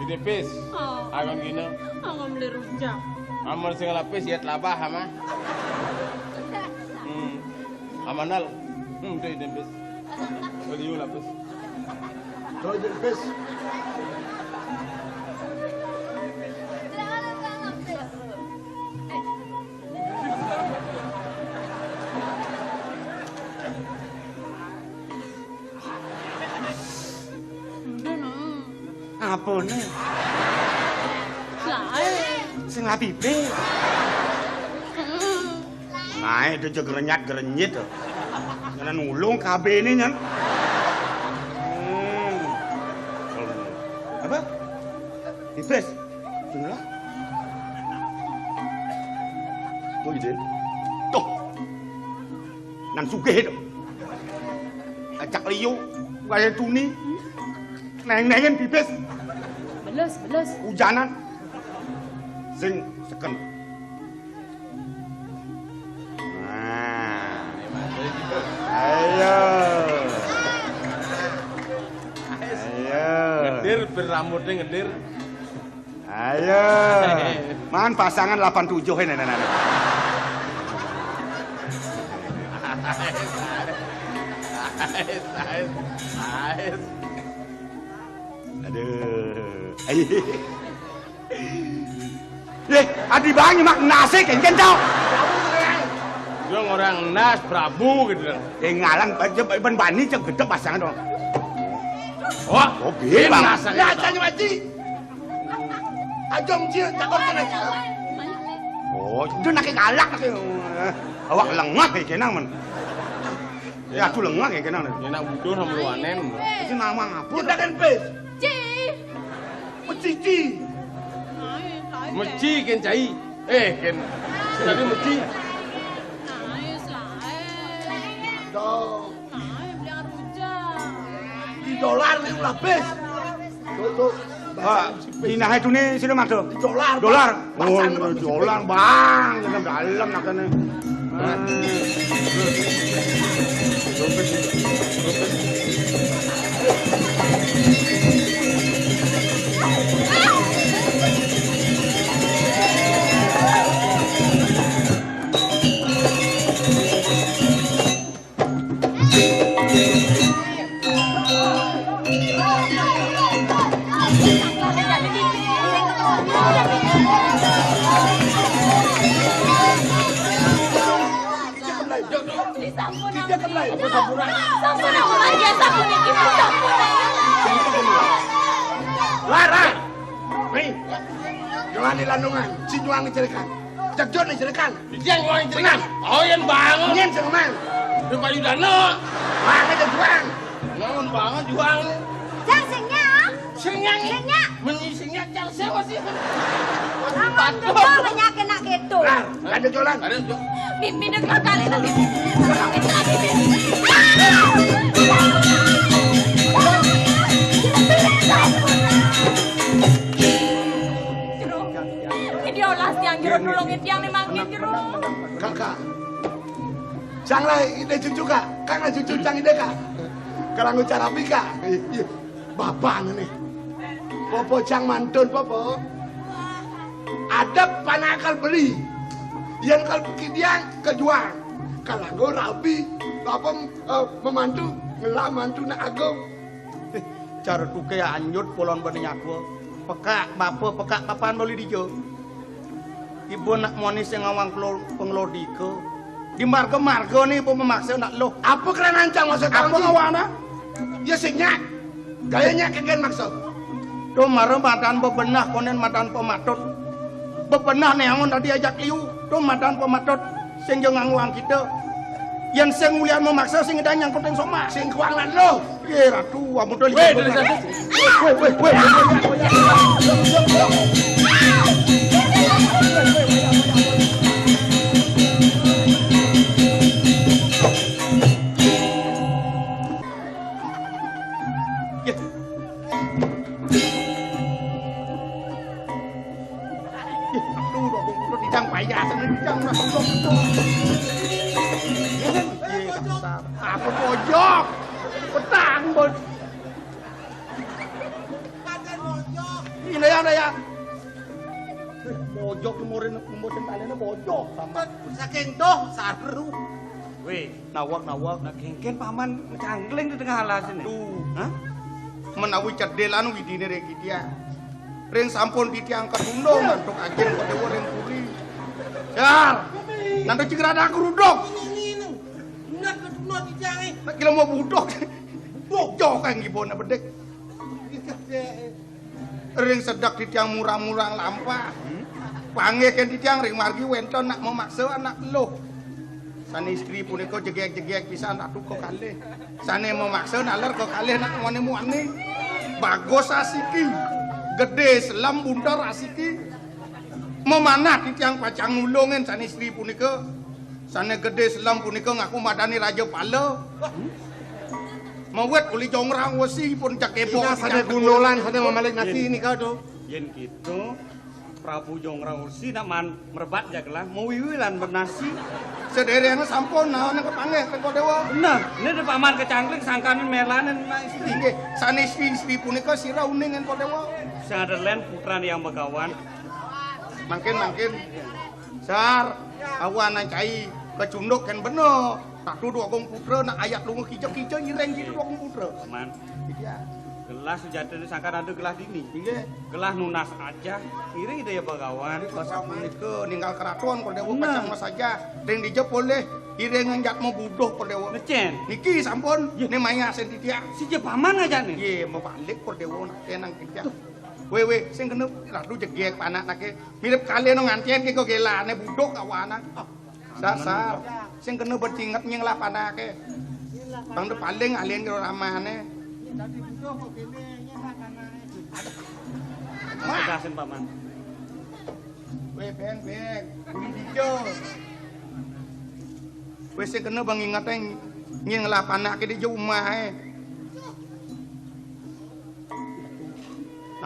Dipis. Oh. Akan gina. Aku beli rujak. Amal sing lapis ya telabah ama. Hmm. Amanal. Hmm, deh, dipis. Beli lapis. Doi, dipis. Udah, no. Apane? Lae. Sing lapipe. Hmm. Ngae do jeg renyat-gerenyit to. Nyenan ulung kabene nyen. Hmm. Apa? Iblis. Bener lah. Tuh, Idin. Tuh. Nang sugih to. Ajak liyu, kaya tuni. Neng-nengen bibis. Belus, belus. Ujanan. Sing seken. Nah. Ayo. Ayo. Ngedir, bir rambutnya ngedir. Ayo. Man pasangan delapan tujuh ini, nenek. Ais, ais, ais, ais. Aduh. Ayo. Eh, adi banyu mak nasi kencen tau. Dia orang nas Prabu gitu. Eh, ngalang ben bani cek gedhe pasangan dong. Wah, oh, piye, Bang? Nas. Ya, tanya Maji. Aja mesti takon kena. Oh, itu nake galak nake. Awak lengah ya kenang men. Ya, aku lengah ya kenang. Enak butuh sama wanen. Itu nama apa? Kita kan pes. Ci. Mecici. Meci ken cai. Eh, ken. Tadi meci. Nice lah. Dong. Nah, beli rujak. Di dolar ni lapis. Tuh, tuh. Ah, dinahe tune sira, Mas? Dolar. Dolar. Oh, dolar, Bang, kena dalem nakene. Ah. Lar, lar. Nih. Jangan dilandungan. Si juang dicerekan. Cek juang dicerekan. Dia yang juang dicerekan. Oh, yang bangun. Nyen sing mang. Rumah Yudana. Mang aja juang. Bangun bangun juang. Jang sing nyak. Sing nyak. Sing nyak. Meni sing nyak, jang sewa sih. Bangun gempa banyak kena keto. Lar, ada jualan. Ada jualan. Mimpi dek kali lagi. Itu lagi, Mimpi. Jero. Ini dia olah tiang jero nulungin tiang nih mangkin jero. Kakak. Cang lah, ide cucu, Kak. Kang lah cucu cang ide, Kak. Kalau ngucar api, Kak. Iya. Bapak nih. Popo cang mantun, Popo. Adep panakal beli. Yang kalau kidiang kejuang. Kalau rabi, apa, eh, memantu, ngelah mantu nak agung. Cara tuke anyut polon bani nyakwa. Pekak bapa, pekak papan beli dija. Ibu nak moni sing ngawang pelo-, pengelodika. Di marga-marga ni ibu memaksa nak loh. Apa kena nancang maksud Apa kamu? Ngawana? Ya sing nyak. Gaya nyak kengken maksud. Tuh mara madan bebenah konen madan pematut. Bebenah neangon tadi ajak liu. Tuh madan pematut. Sing jo ngangguang kita. Yen sing ulian memaksa sing ngedang nyangkutin somak. Sing kuangan lo. Ye ratu, amun to Weh, lihat dari sana. Weh, weh, weh. Ye. Ih, aduh, dong, udah dicang payasan, dicang masuk dong. Iya, dasar. Apa pojok? Petang, bos. Ini ya, ya. Pojok moren, moren talene pojok. Saking doh, saru. Weh. Nawak, nawak. Nah, kengken paman cangkling di tengah alas ini. Duh. Hah? Menawi cedil anu widine ring titiang. Ring sampun titiang katunda mantuk ajeng Padewa ring puri. Jar. Nantu cigrada kruduk. Ini, ini, ini. Bener katunda titiang, eh. Nek kira mau budok. Budok. Jok kang gibone bedik. Ini kadek. Ring sedek titiang murang-murang lampah. Panggih ken titiang ring margi wenten nak memaksa anak luh. Sane istri punika jegeg-jegeg pisan ratu kekalih. Sane memaksa naler kekalih nak muani-muani. Bagus asiki. Gede selem bunter asiki. Memanah titiang pacang nulungin sane istri punika. Sane gede selem punika ngaku madani raja pala. Mawet uli jongrang wesi pun cekebok. Ina sane gundolan, sane mamalik nasi nika to. Yen gitu, Prabu Jongrang Wesi nak man merebat jagelah, mawiwi lan bernasi. Sederengane sampun naon kepanggih Ken Dewa. Nah, ini ada paman kecangkling sangkanen melanen nak istri. Inggih, sane istri-istri punika sira uning Ken Dewa. Sing ada len putran yang begawan. Mangkin, mangkin. Sar, awan cai kecunduk kan bener. Ratu Dwagung Putra nak ayat lunga kija-kija ireng gitu Dwagung Putra. Man. Iya. Gelah sujatine sangkan ada gelah dini. Inggih. Gelah nunas aja. Iring Ida ya Bagawan. Pas punika ninggal keraton Kor Dewa. Nah. Kacang mas aja. Ring dija polih iring nganjat mau buduh Kor Dewa. Ngecen. Niki sampun. Iya. Ini maya sing titiang. Si Jepaman aja nih. Iya, mau balik Kor Dewa nak tenang kita. Weh, weh, sing kena ratu jegek panak nake. Mirip kali no ngancen ke kok gelane budok kawanan. Sar, sar. Sing kena bercinget nying lah panake. Bang de paling alien karo ramane. Wah. Pedasin paman. Weh, ben, ben. Budi dijo. Weh, sing kena bang inget nying lah panake di jauh mah.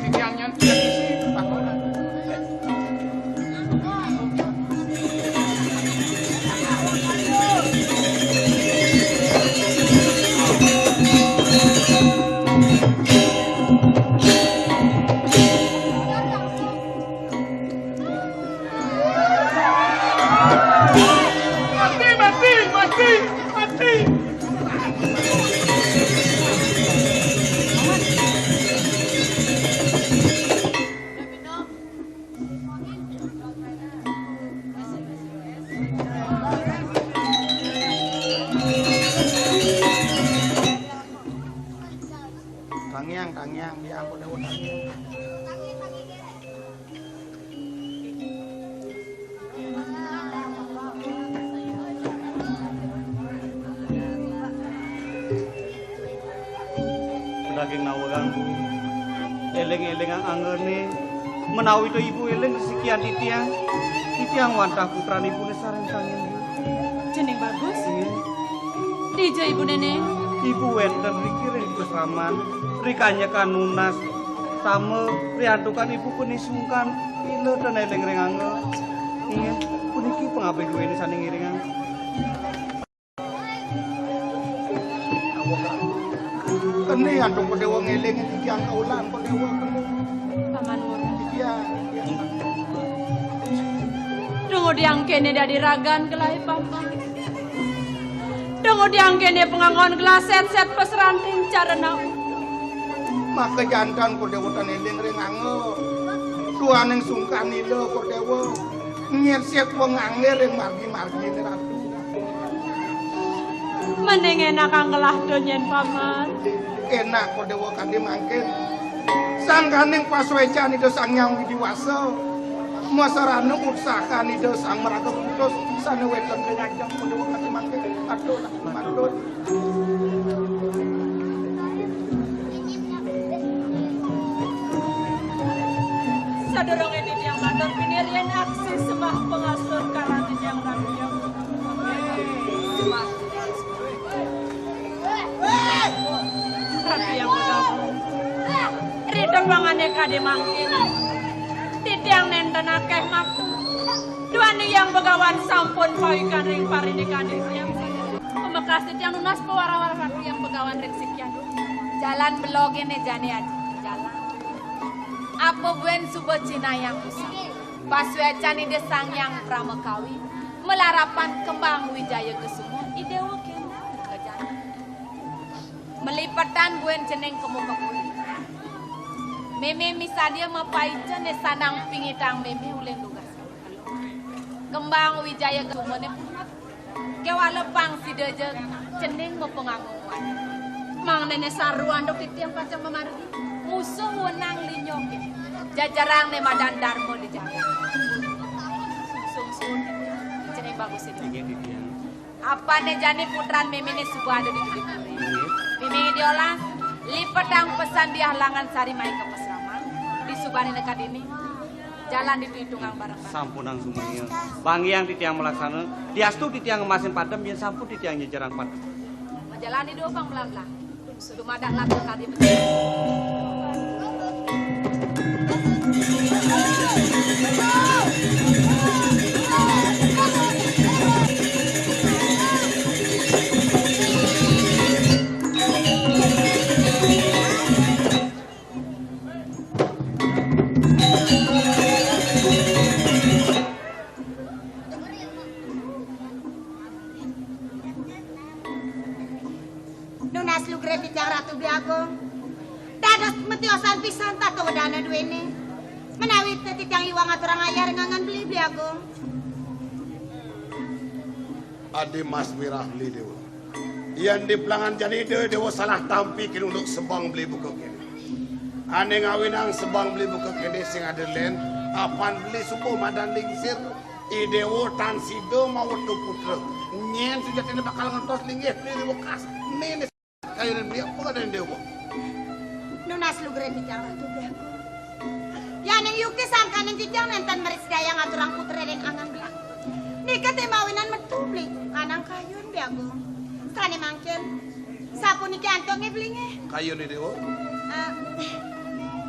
titiang nyen, titiang isi, pakonan. Mati, mati, mati, mati. Tangiang, tangiang, ya ampun, Dewa, tangiang. Daging nawegang, eling-elingang anggone, menawi to ibu eling resikian titiang, titiang wantah putranipune sareng kangin. Jeneng bagus. Iya. Dija ibu nene? Ibu wenten riki ring pasraman, rikanyekan nunas, tama riantukan ibu puni sungkan, ila ten eling ring angga. Inggih, puniki pangabih duene sane ngiringang. Kene antuk Padewa ngeling titiang kaulan Padewa kene. Paman Wuruk. Iya, iya. Dungu diang kene dadi ragan gelahe Paman. Dungu diang kene pangangon gelah set-set pasranting carana. Maka jantan Padewa tan eling ring angga. Duaning sungkan ila Padewa. Nyetset wong angger ring margi-margine Ratu. Mending enak anggelah donyen Paman. Enak Padewa kadi mangkin. Sangkaning pasuecan Ida Sang Hyang Widi Wasa. Masarana utsahan Ida Sang Maraga Putus sane weten ring ajeng Padewa kadi mangkin. Aduh, matur. Sadurunge titiang Pinirian aksi sembah pengasur karena yang rakyat. Sembah. Ratu yang begawan. Ridho mangane kade mangkin. Titiang nenten akeh matur. Duaning yang begawan sampun pawikan ring parindikan titiang. Pamekas titiang nunas pawara-wara ratu yang begawan ring sikian. Jalan beloge ne jane aji. Jalan. Apa buen suba cinayang usah. Pasuecan Ida Sang Hyang Pramakawi. Malarapan kembang wijaya kesuma. Idewa kena. Jalan. Melipetan buen cening kemu-kemui. Meme misadia mapaica ne sanang pingitang meme uling dugas. Kembang wijaya kesumane pungat. Kewala pang sida ja cening mapanganguan. Mangdane saru anduk titiang pacang mamargi. Musuh wenang linyoke. Jajarang ne madan darma di jalan. Sungsung cening bagus itu. Inggih, titiang. Apane jani putran mimine suba ada di Gedung Puri. Inggih. Mimine diolas, lipetang pesan di halangan sari mai ka pasraman. Di subane neka dini. Jalan ditu itungang bareng-bareng. Sampunang sumia. Bangiang titiang malaksana. Diastu titiang ngemasin padem yen sampun titiang nyejerang padem. Majalani dua pang belah-belah. Dumadak laku kadi becik. Nunas lugra titiang Ratu Bli Agung. Dados matiosan pisan tata wedana duene. Menawi te titiang iwang aturang ayah ring angan beli, Bli Agung. Adi Mas Wirah Beli Dewa. Yan di pelangan jani Ida Dewa salah tampi kinunduk sebang beli buka kene. Ane ngawinang sebang beli buka kene sing ada len, apan beli suba madan lingsir, I Dewa tan sida mawetu putra. Nyen sujatine bakal ngentos linggih beli wekas. Nene kayune beli apa kadene Dewa? Nunas lugra titiang Ratu Bli Agung. Yaning yukti sangkaning titiang nenten mrisidayang aturang putra ring angan beli. Nika te mawinan metu beli kanang kayun Bli Agung. Sane mangkin sapuniki antuk nggih beli nggih. Kayun I Dewa. Eh,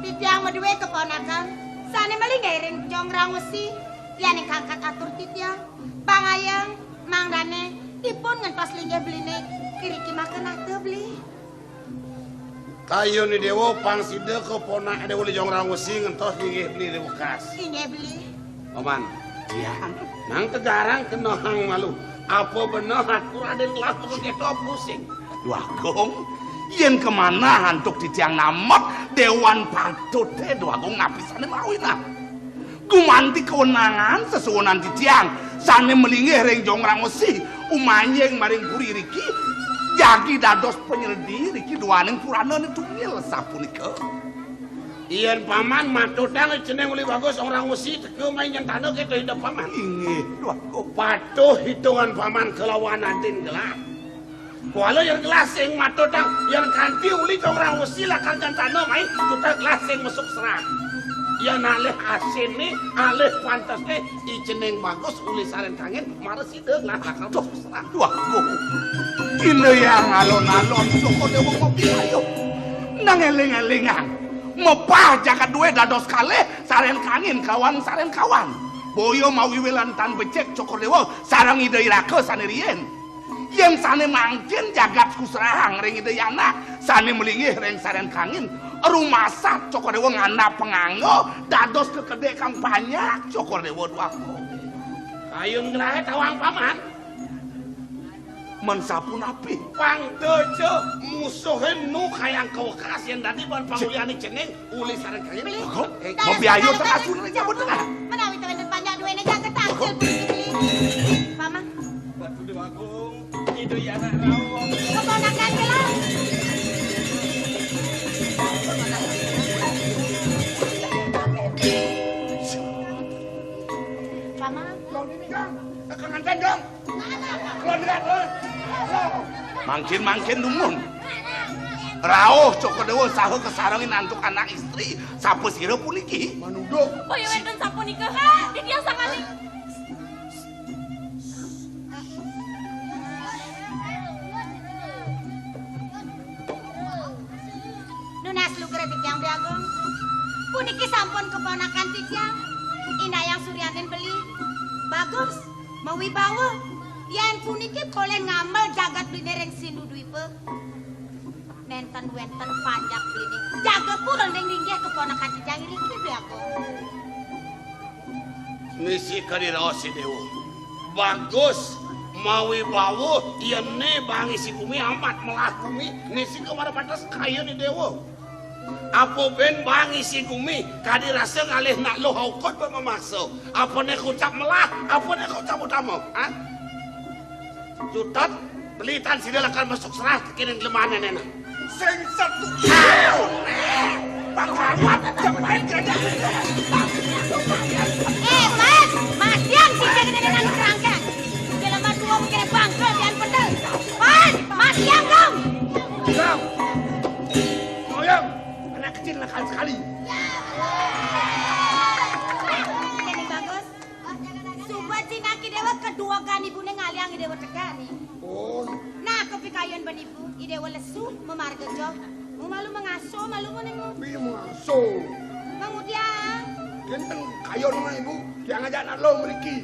titiang madue keponakan sane malinggih ring Jong Rang Wesi. Yaning kangkat atur titiang, pangayeng, mangdane ipun ngentos linggih beline kiriki makanata beli. Kayun I Dewa pang sida keponak Dewa Uli Jong Rang Wesi ngentos linggih beli wekas. Inggih beli. Paman. Tiang. Nang tegarang kenehang malu. Apa beneh atur Raden Kelas Turun Keto pusing? Duh Agung, yen kamanah antuk titiang namet dewan patute, Duh Agung, napi sane mawinan? Gumanti kewenangan sesuunan titiang sane malinggih ring Jong Rang Wesi, umanjing maring puri riki, jagi dados panyeledi riki duaning puranane tunggil sapunika. Yen paman matutang cening uli bagus orang wesi teka main nyentana kita hidup paman. Inggih, Duh Agung. Patuh hitungan paman kelawan adin gelah. Kuala yen gelah sing matutang, yen kanti uli Jong Rang Wesi lakar nyentana main, tuta gelah sing masuk serah. Yen alih asine, alih pantesne, i cening bagus uli saren kangin, mara sida gelah lakar masuk serah. Duh Agung. Ina yang alon-alon Joko Dewa mapiayu. Nang eling-elingang. Mepah jagat duwe dados kalih, saren kangin kawan saren kawan. Boya mawiwilan tan becik Cokor Dewa sareng Ida Iraka sane riyin. Yen sane mangkin jagat kusrahang ring Ida Yana, sane malinggih ring saren kangin, rumasat Cokor Dewa ngandhap panganggo, dados kekedek kang panjak Cokor Dewa duaku. Kayun nglahe tawang paman. Men sapunapi? Pang deja musuhe nu kayang kawekas yen dadi ban pangulyane cening uli sareng kaya. Beli. Kok? Eh, mabiayu tengah sungai jabut tengah. Menawi to wenten panjak duwene jagat tangkil beli. Paman. Batu Dewa Agung, Ida Yana Rawa. Keponakan kelas. Paman. Kang Anten, Dong. Mangkin-mangkin dumun. Rauh Cokor Déwa saha kasarengin antuk anak istri, sapa sira puniki? Manuduk. Boya wénten sapunika, titiang sangkaning. Nunas lugra titiang, Bli Agung. Puniki sampun keponakan titiang, Inayang Suryaning beli. Bagus, mawibawa. Yén puniki polih ngamel jagat bliné ring Sindu Dwipa. Nénten wénten panjak bliné. Jaga pura ning linggih keponakan titiang iriki, Bli Agung. Misi kadi raos, Déwa. Bagus, mawibawa, yéné bangisi gumi amat melah gumi, nisika mara pantes kayun Déwa. Apa ben bangisi gumi, kadi rasa ngalih nak luh aukut ben memaksa. Apané kocap melah, apané kocap utama, ha? Jutat, beli tan sida lakar masuk serah kéning jlemané néna. Sing setu. Pangrawat jemai gajah. Eh, Pan, matian sida kéné nang kerangkang. Jelema tua kéné bangkel pian pendel. Pan, matian dong. Dong. Ngoyong, anak kecil nakal sekali. Kéné bagus. Suba cingak I Déwa kedua gan ibuné ngalihang I Déwa tegak nih. Oh. Nah, kepikayun ban ibu, I Déwa lesu mamarga joh. Mau malu mengaso, malu mau nemu. Piye mengaso? Mang Udiang. Kénten kayun mah ibu, tiang ajak nak lo mriki.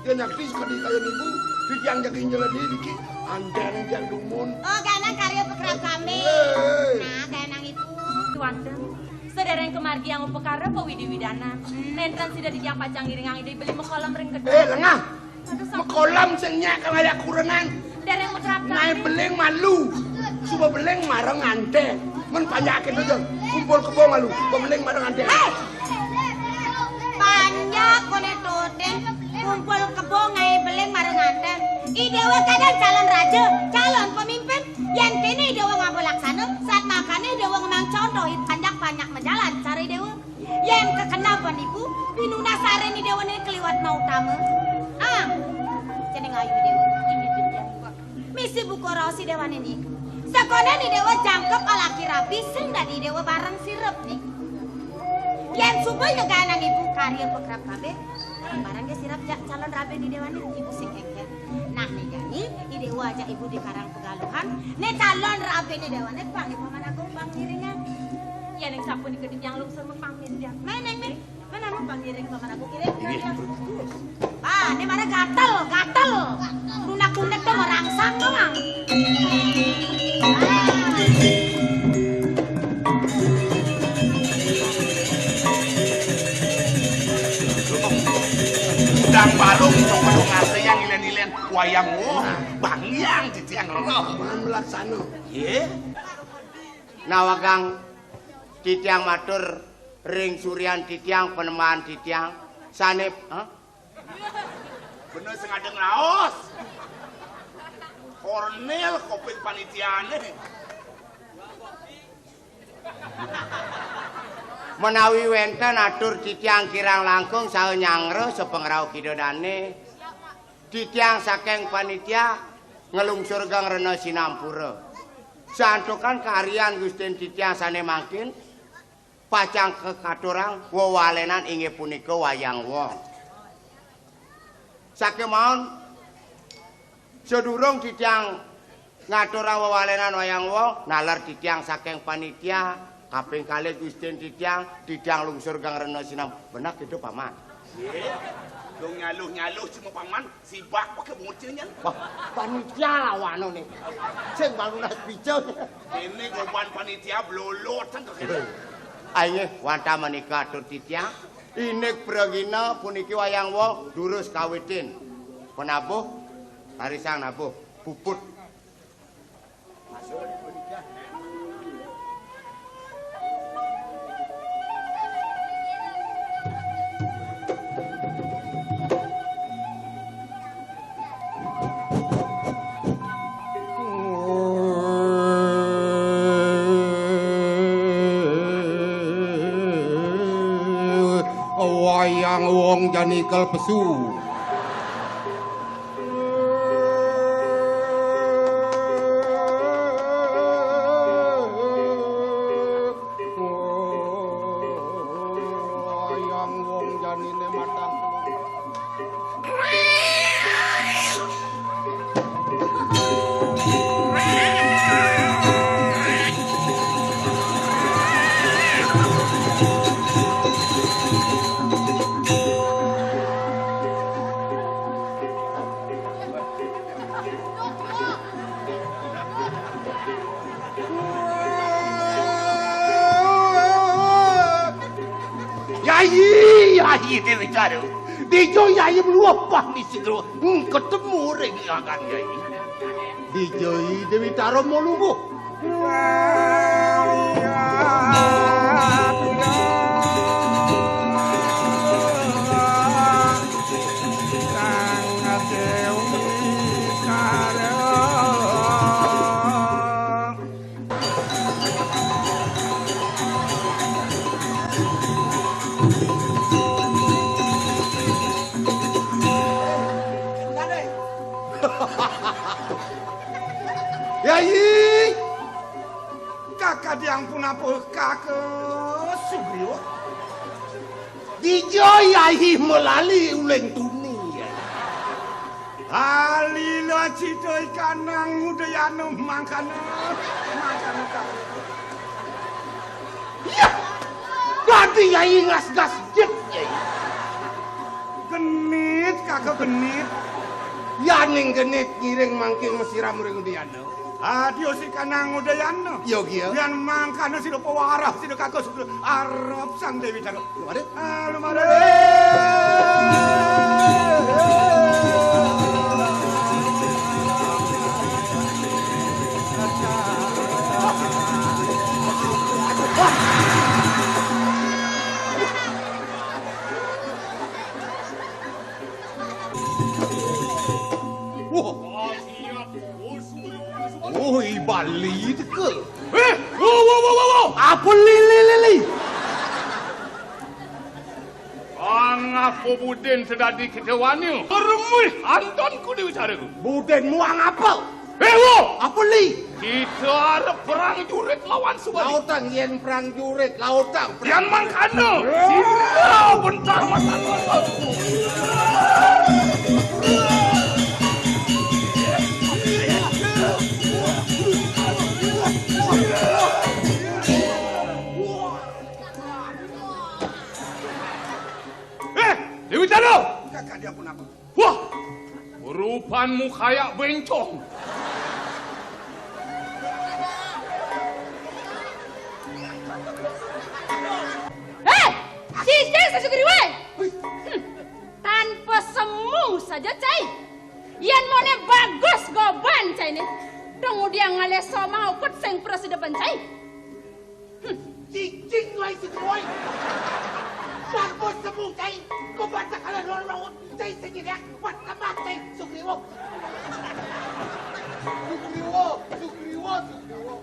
Yén nyakti sekadi kayun ibu, di tiang jaga nyeledi niki, anten tiang dumun. Oh, ganang karya pekerap kami. Hei. Nah, ganang ibu. Tuanten. Sadéréng kamargiang upakara pawidi-widanan. Nénten sida titiang pacang ngiringang Ida beli makolam ring gedé. Eh, lengah. Aduh, sampun. Makolam sing nyak kang aya kurengan. Déréng matrap. Naé beling malu. Suba beling marang nganten. Men panjaké to, Jeng. Kumpul kebo malu. Beling marang nganten. Héi! Panjak koné toten. Kumpul kebo ngaé beling marang nganten. I Déwa kadén calon raja, calon pemimpin. Yén kéné I Déwa ngaba laksana, saat makané I Déwa ngemang contoh, i panjak-panjak majalan cara I Déwa. Yén kakena ban ibu, pinunas sarén I Déwa né kaliwat mautama. Ah, cening ayu I Déwa, ini dia. Misi buka raos I Déwa né. Sakoné I Déwa jangkep alaki rabi sing dadi I Déwa bareng sirep né. Yén suba nyegayang ibu karya pakrab kabéh, bareng gé sirep ja calon rabi I Déwa né, ibu sing éngkén. Nah, né jani, I Déwa ajak ibu di karang pegaluhan, né calon rabiné I Déwa né pang Paman Agung pang ngiringan. Yéning sapunika titiang lungsur mapamit, ya. Ménéng, mén. Mén anu pang ngiring Paman Agung, iring. Inggih, ya. Terus. Ah, né mara gatel, gatel. Tunak-tunak to merangsang to, Mang. Dang baru kita kudu ngarti yang ilén-ilén wayang wong. Bang Hyang titiang lho. Maan melaksana. Yé. Nawegang titiang matur ring suryan titiang, panembahan titiang sané, hah? Bener sing ada ngraos. Kornil kuping panitiané. Menawi wénten atur titiang kirang langkung saha nyangra sapangrauh Ida Dané. Titiang saking panitia nglungsurgang rena sinampura. Santukan karyan Gustin titiang sané mangkin pacang kakaturang wewalénan inggih punika wayang wong. Sakémaon sadurung titiang ngaturang wewalénan wayang wong, naler titiang saking panitia, kaping kalih Gustin titiang, titiang lungsurgang rena sinam. Bener gitu, Paman? Yé, dong nyaluh-nyaluh cuma Paman, sibak pakai bocilnya. Wah, panitia lawana né. Sing baru nas pica. Ini goban panitia blolotan kok. Ayo, wantah menika atur titiang. Indik pragina puniki wayang wong durus kawitin. Penabuh, tarisang nabuh, puput. Wayang wong jani kal pesu. Yayi, Yayi Dewi Tara. Dija Yayi mluwepah misi kro. Hmm, ketemu ring agan Yayi. Dija Yayi Dewi Tara mau lungguh. Yayi, kakadiang punapa kaka Sugriwa? Dija Yayi malali uling tuni, Yayi? Alila cita ikanang Udayana mangkana, mangkana kaka. Yah, dadi Yayi ngas-ngas jit, Yayi. Genit, kaka genit. Yaning genit ngiring mangkin masiram ring Udayana. Adios ikanang Udayana. Yogia. Yan mangkana sira pawarah, sira kaka sugra arep Sang Dewi Tara. Lumare. Ah, lumare. Wah. Oh, i Bali teka. Eh, wo, wo, wo, wo, wo. Apa li, li, li, li? Angapa buden sedadi kita wani? Permih anton ku Dewi Tara. Buden muang apa? Eh, wo. Apa li? Kita arep perang jurit lawan Subali. Lautang, yen perang jurit, lautang. Yan mangkana. Sira bentar matan. Eh, Dewi Tara. Kakadiang punapa? Wah, rupanmu kayak bencong. Eh, cicing Sang Sugriwa. Hmm, tanpa semu saja, cai. Yen mone bagus goban, cai ne. Dong udiang ngalih soma ukut sing prasida ban, cai. Hmm. Cicing wai Sugriwa. Barbos semu cai. Kebaca kalian lawan lawan cai sing iriak. Buat tambah cai Sugriwa. Sugriwa, Sugriwa, Sugriwa.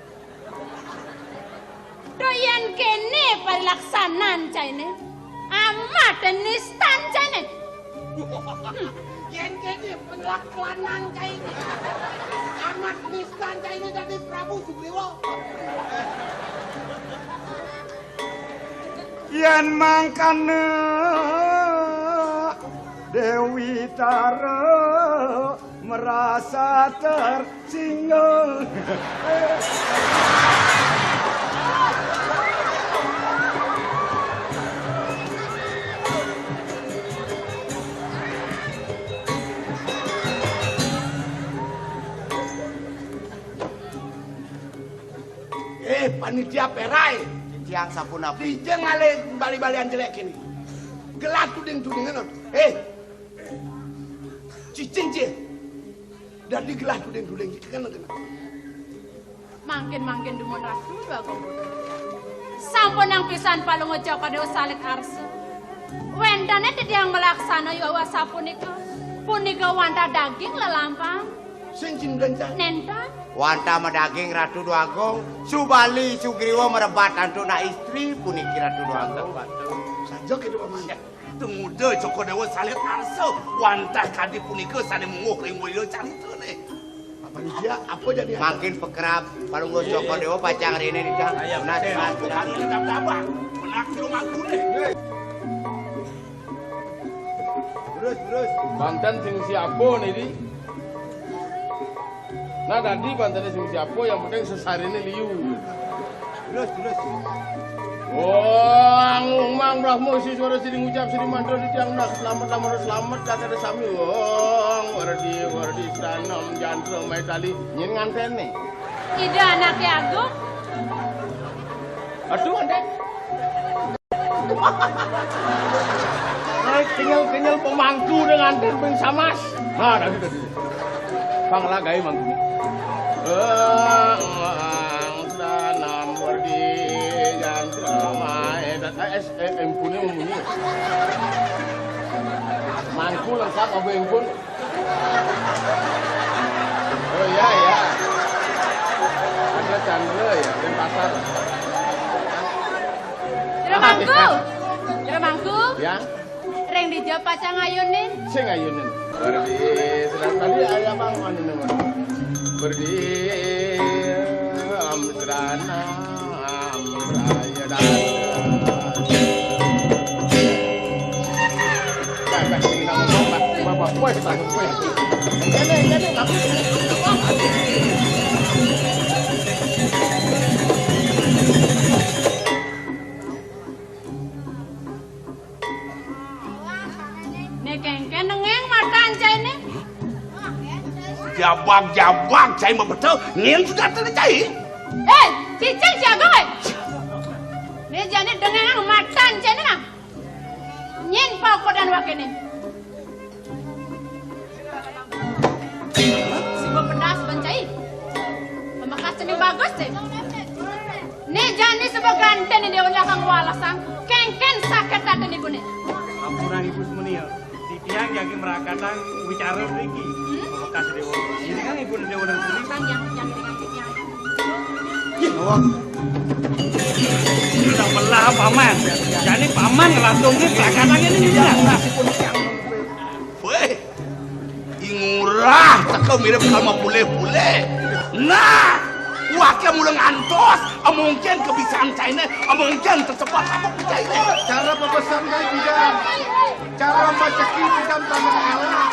Doyan kene parilaksanan caine. Amat nistan caine. Yen kene penlaklanan caine. Amat nistan caine dadi Prabu Sugriwa. Yen mangkana Dewi Tara merasa ter- Singgung. Eh, panitia perai. Tiang sampun apa? Dija ngalih bali-balian jelek kene. Gelah tuding-tudingan. Eh, cicing, Cil. Dadi gelah tuding-tuding iki kena-kena. Mangkin-mangkin dumun Ratu Agung. Sampunang pisan Palungguh Cokor Dewa salit arsa. Wénten titiang malaksana yuwa sapunika. Punika wantah daging lelampahan. Sing cindencang. Nénten. Wantah madaging Ratu Agung. Subali Sugriwa merebat antuk nak istri puniki Ratu Agung. Saja kita paman. Tumuda Cokor Dewa salit arsa, wantah kadi punika sané mungguh ring wira caritané. Apa nih dia? Apa jadi? Mangkin pekerab, Palungguh Cokor Dewa pacang rene nih, Kang. Nah, nah, nah. Bukan ini tabah, benak di rumah gue. Terus, terus. Banten sing siapa nih, Di? Nah, dadi bantené sing siapa, yang penting sesarine liu. Terus, terus. Wong umang Brahma siswara sing ngucap sing mantra titiang nak selamat, selamat, selamat, kakek sami. Wong werdi, werdi, stranom, jantra, maitali, nyen ngantene. Ida anake agung. Aduh, antek. Naik kenyel-kenyel pemangku dengan demping samas. Nah, tadi tadi. Panglagai mangku. Eh, tanam di jantra mae. Eh, eh, eh, empune munyi. Mangku lengkap abu empun. Oh iya, iya. Ada Chandra ya, Denpasar. Jero mangku. Jero mangku. Ya. Ring dija pacang ayunin. Sing ayunin. Berdi, sedang tadi ayah bang anu nama. Berdi, am, serana. Né kéngkén nengeng matan cainé. Jabag-jabag cai mabeto, ngin sudah tadi cai. Eh, cicing si Agung, eh. Né jani dengengang matan cainé nah. Nyén pakodan wakéné. Siba pedas ban cai. Pamekas cening bagus deh. Né jani suba ganten Déwa lakang walasang, kéngkén saket atin ibuné. Ampura ibu semeni ya. Titiang jagi merakatang wicara mriki. Hmm? Pamekas Déwa. Ini kan ibu Déwa dan Suri. Sang yang, yang dengan titiang. Ih, nawang. Sudah belah paman. Jani paman ngelantungne merakatang ini, ini. Wéh, I Ngurah teka mirip kal mapulih-pulih. Nah, waké mula ngantos, amongkén kebisan cainé, amongkén tersepat apa cainé. Cara pepesan kai bidan, cara maceki bidan tanah elak.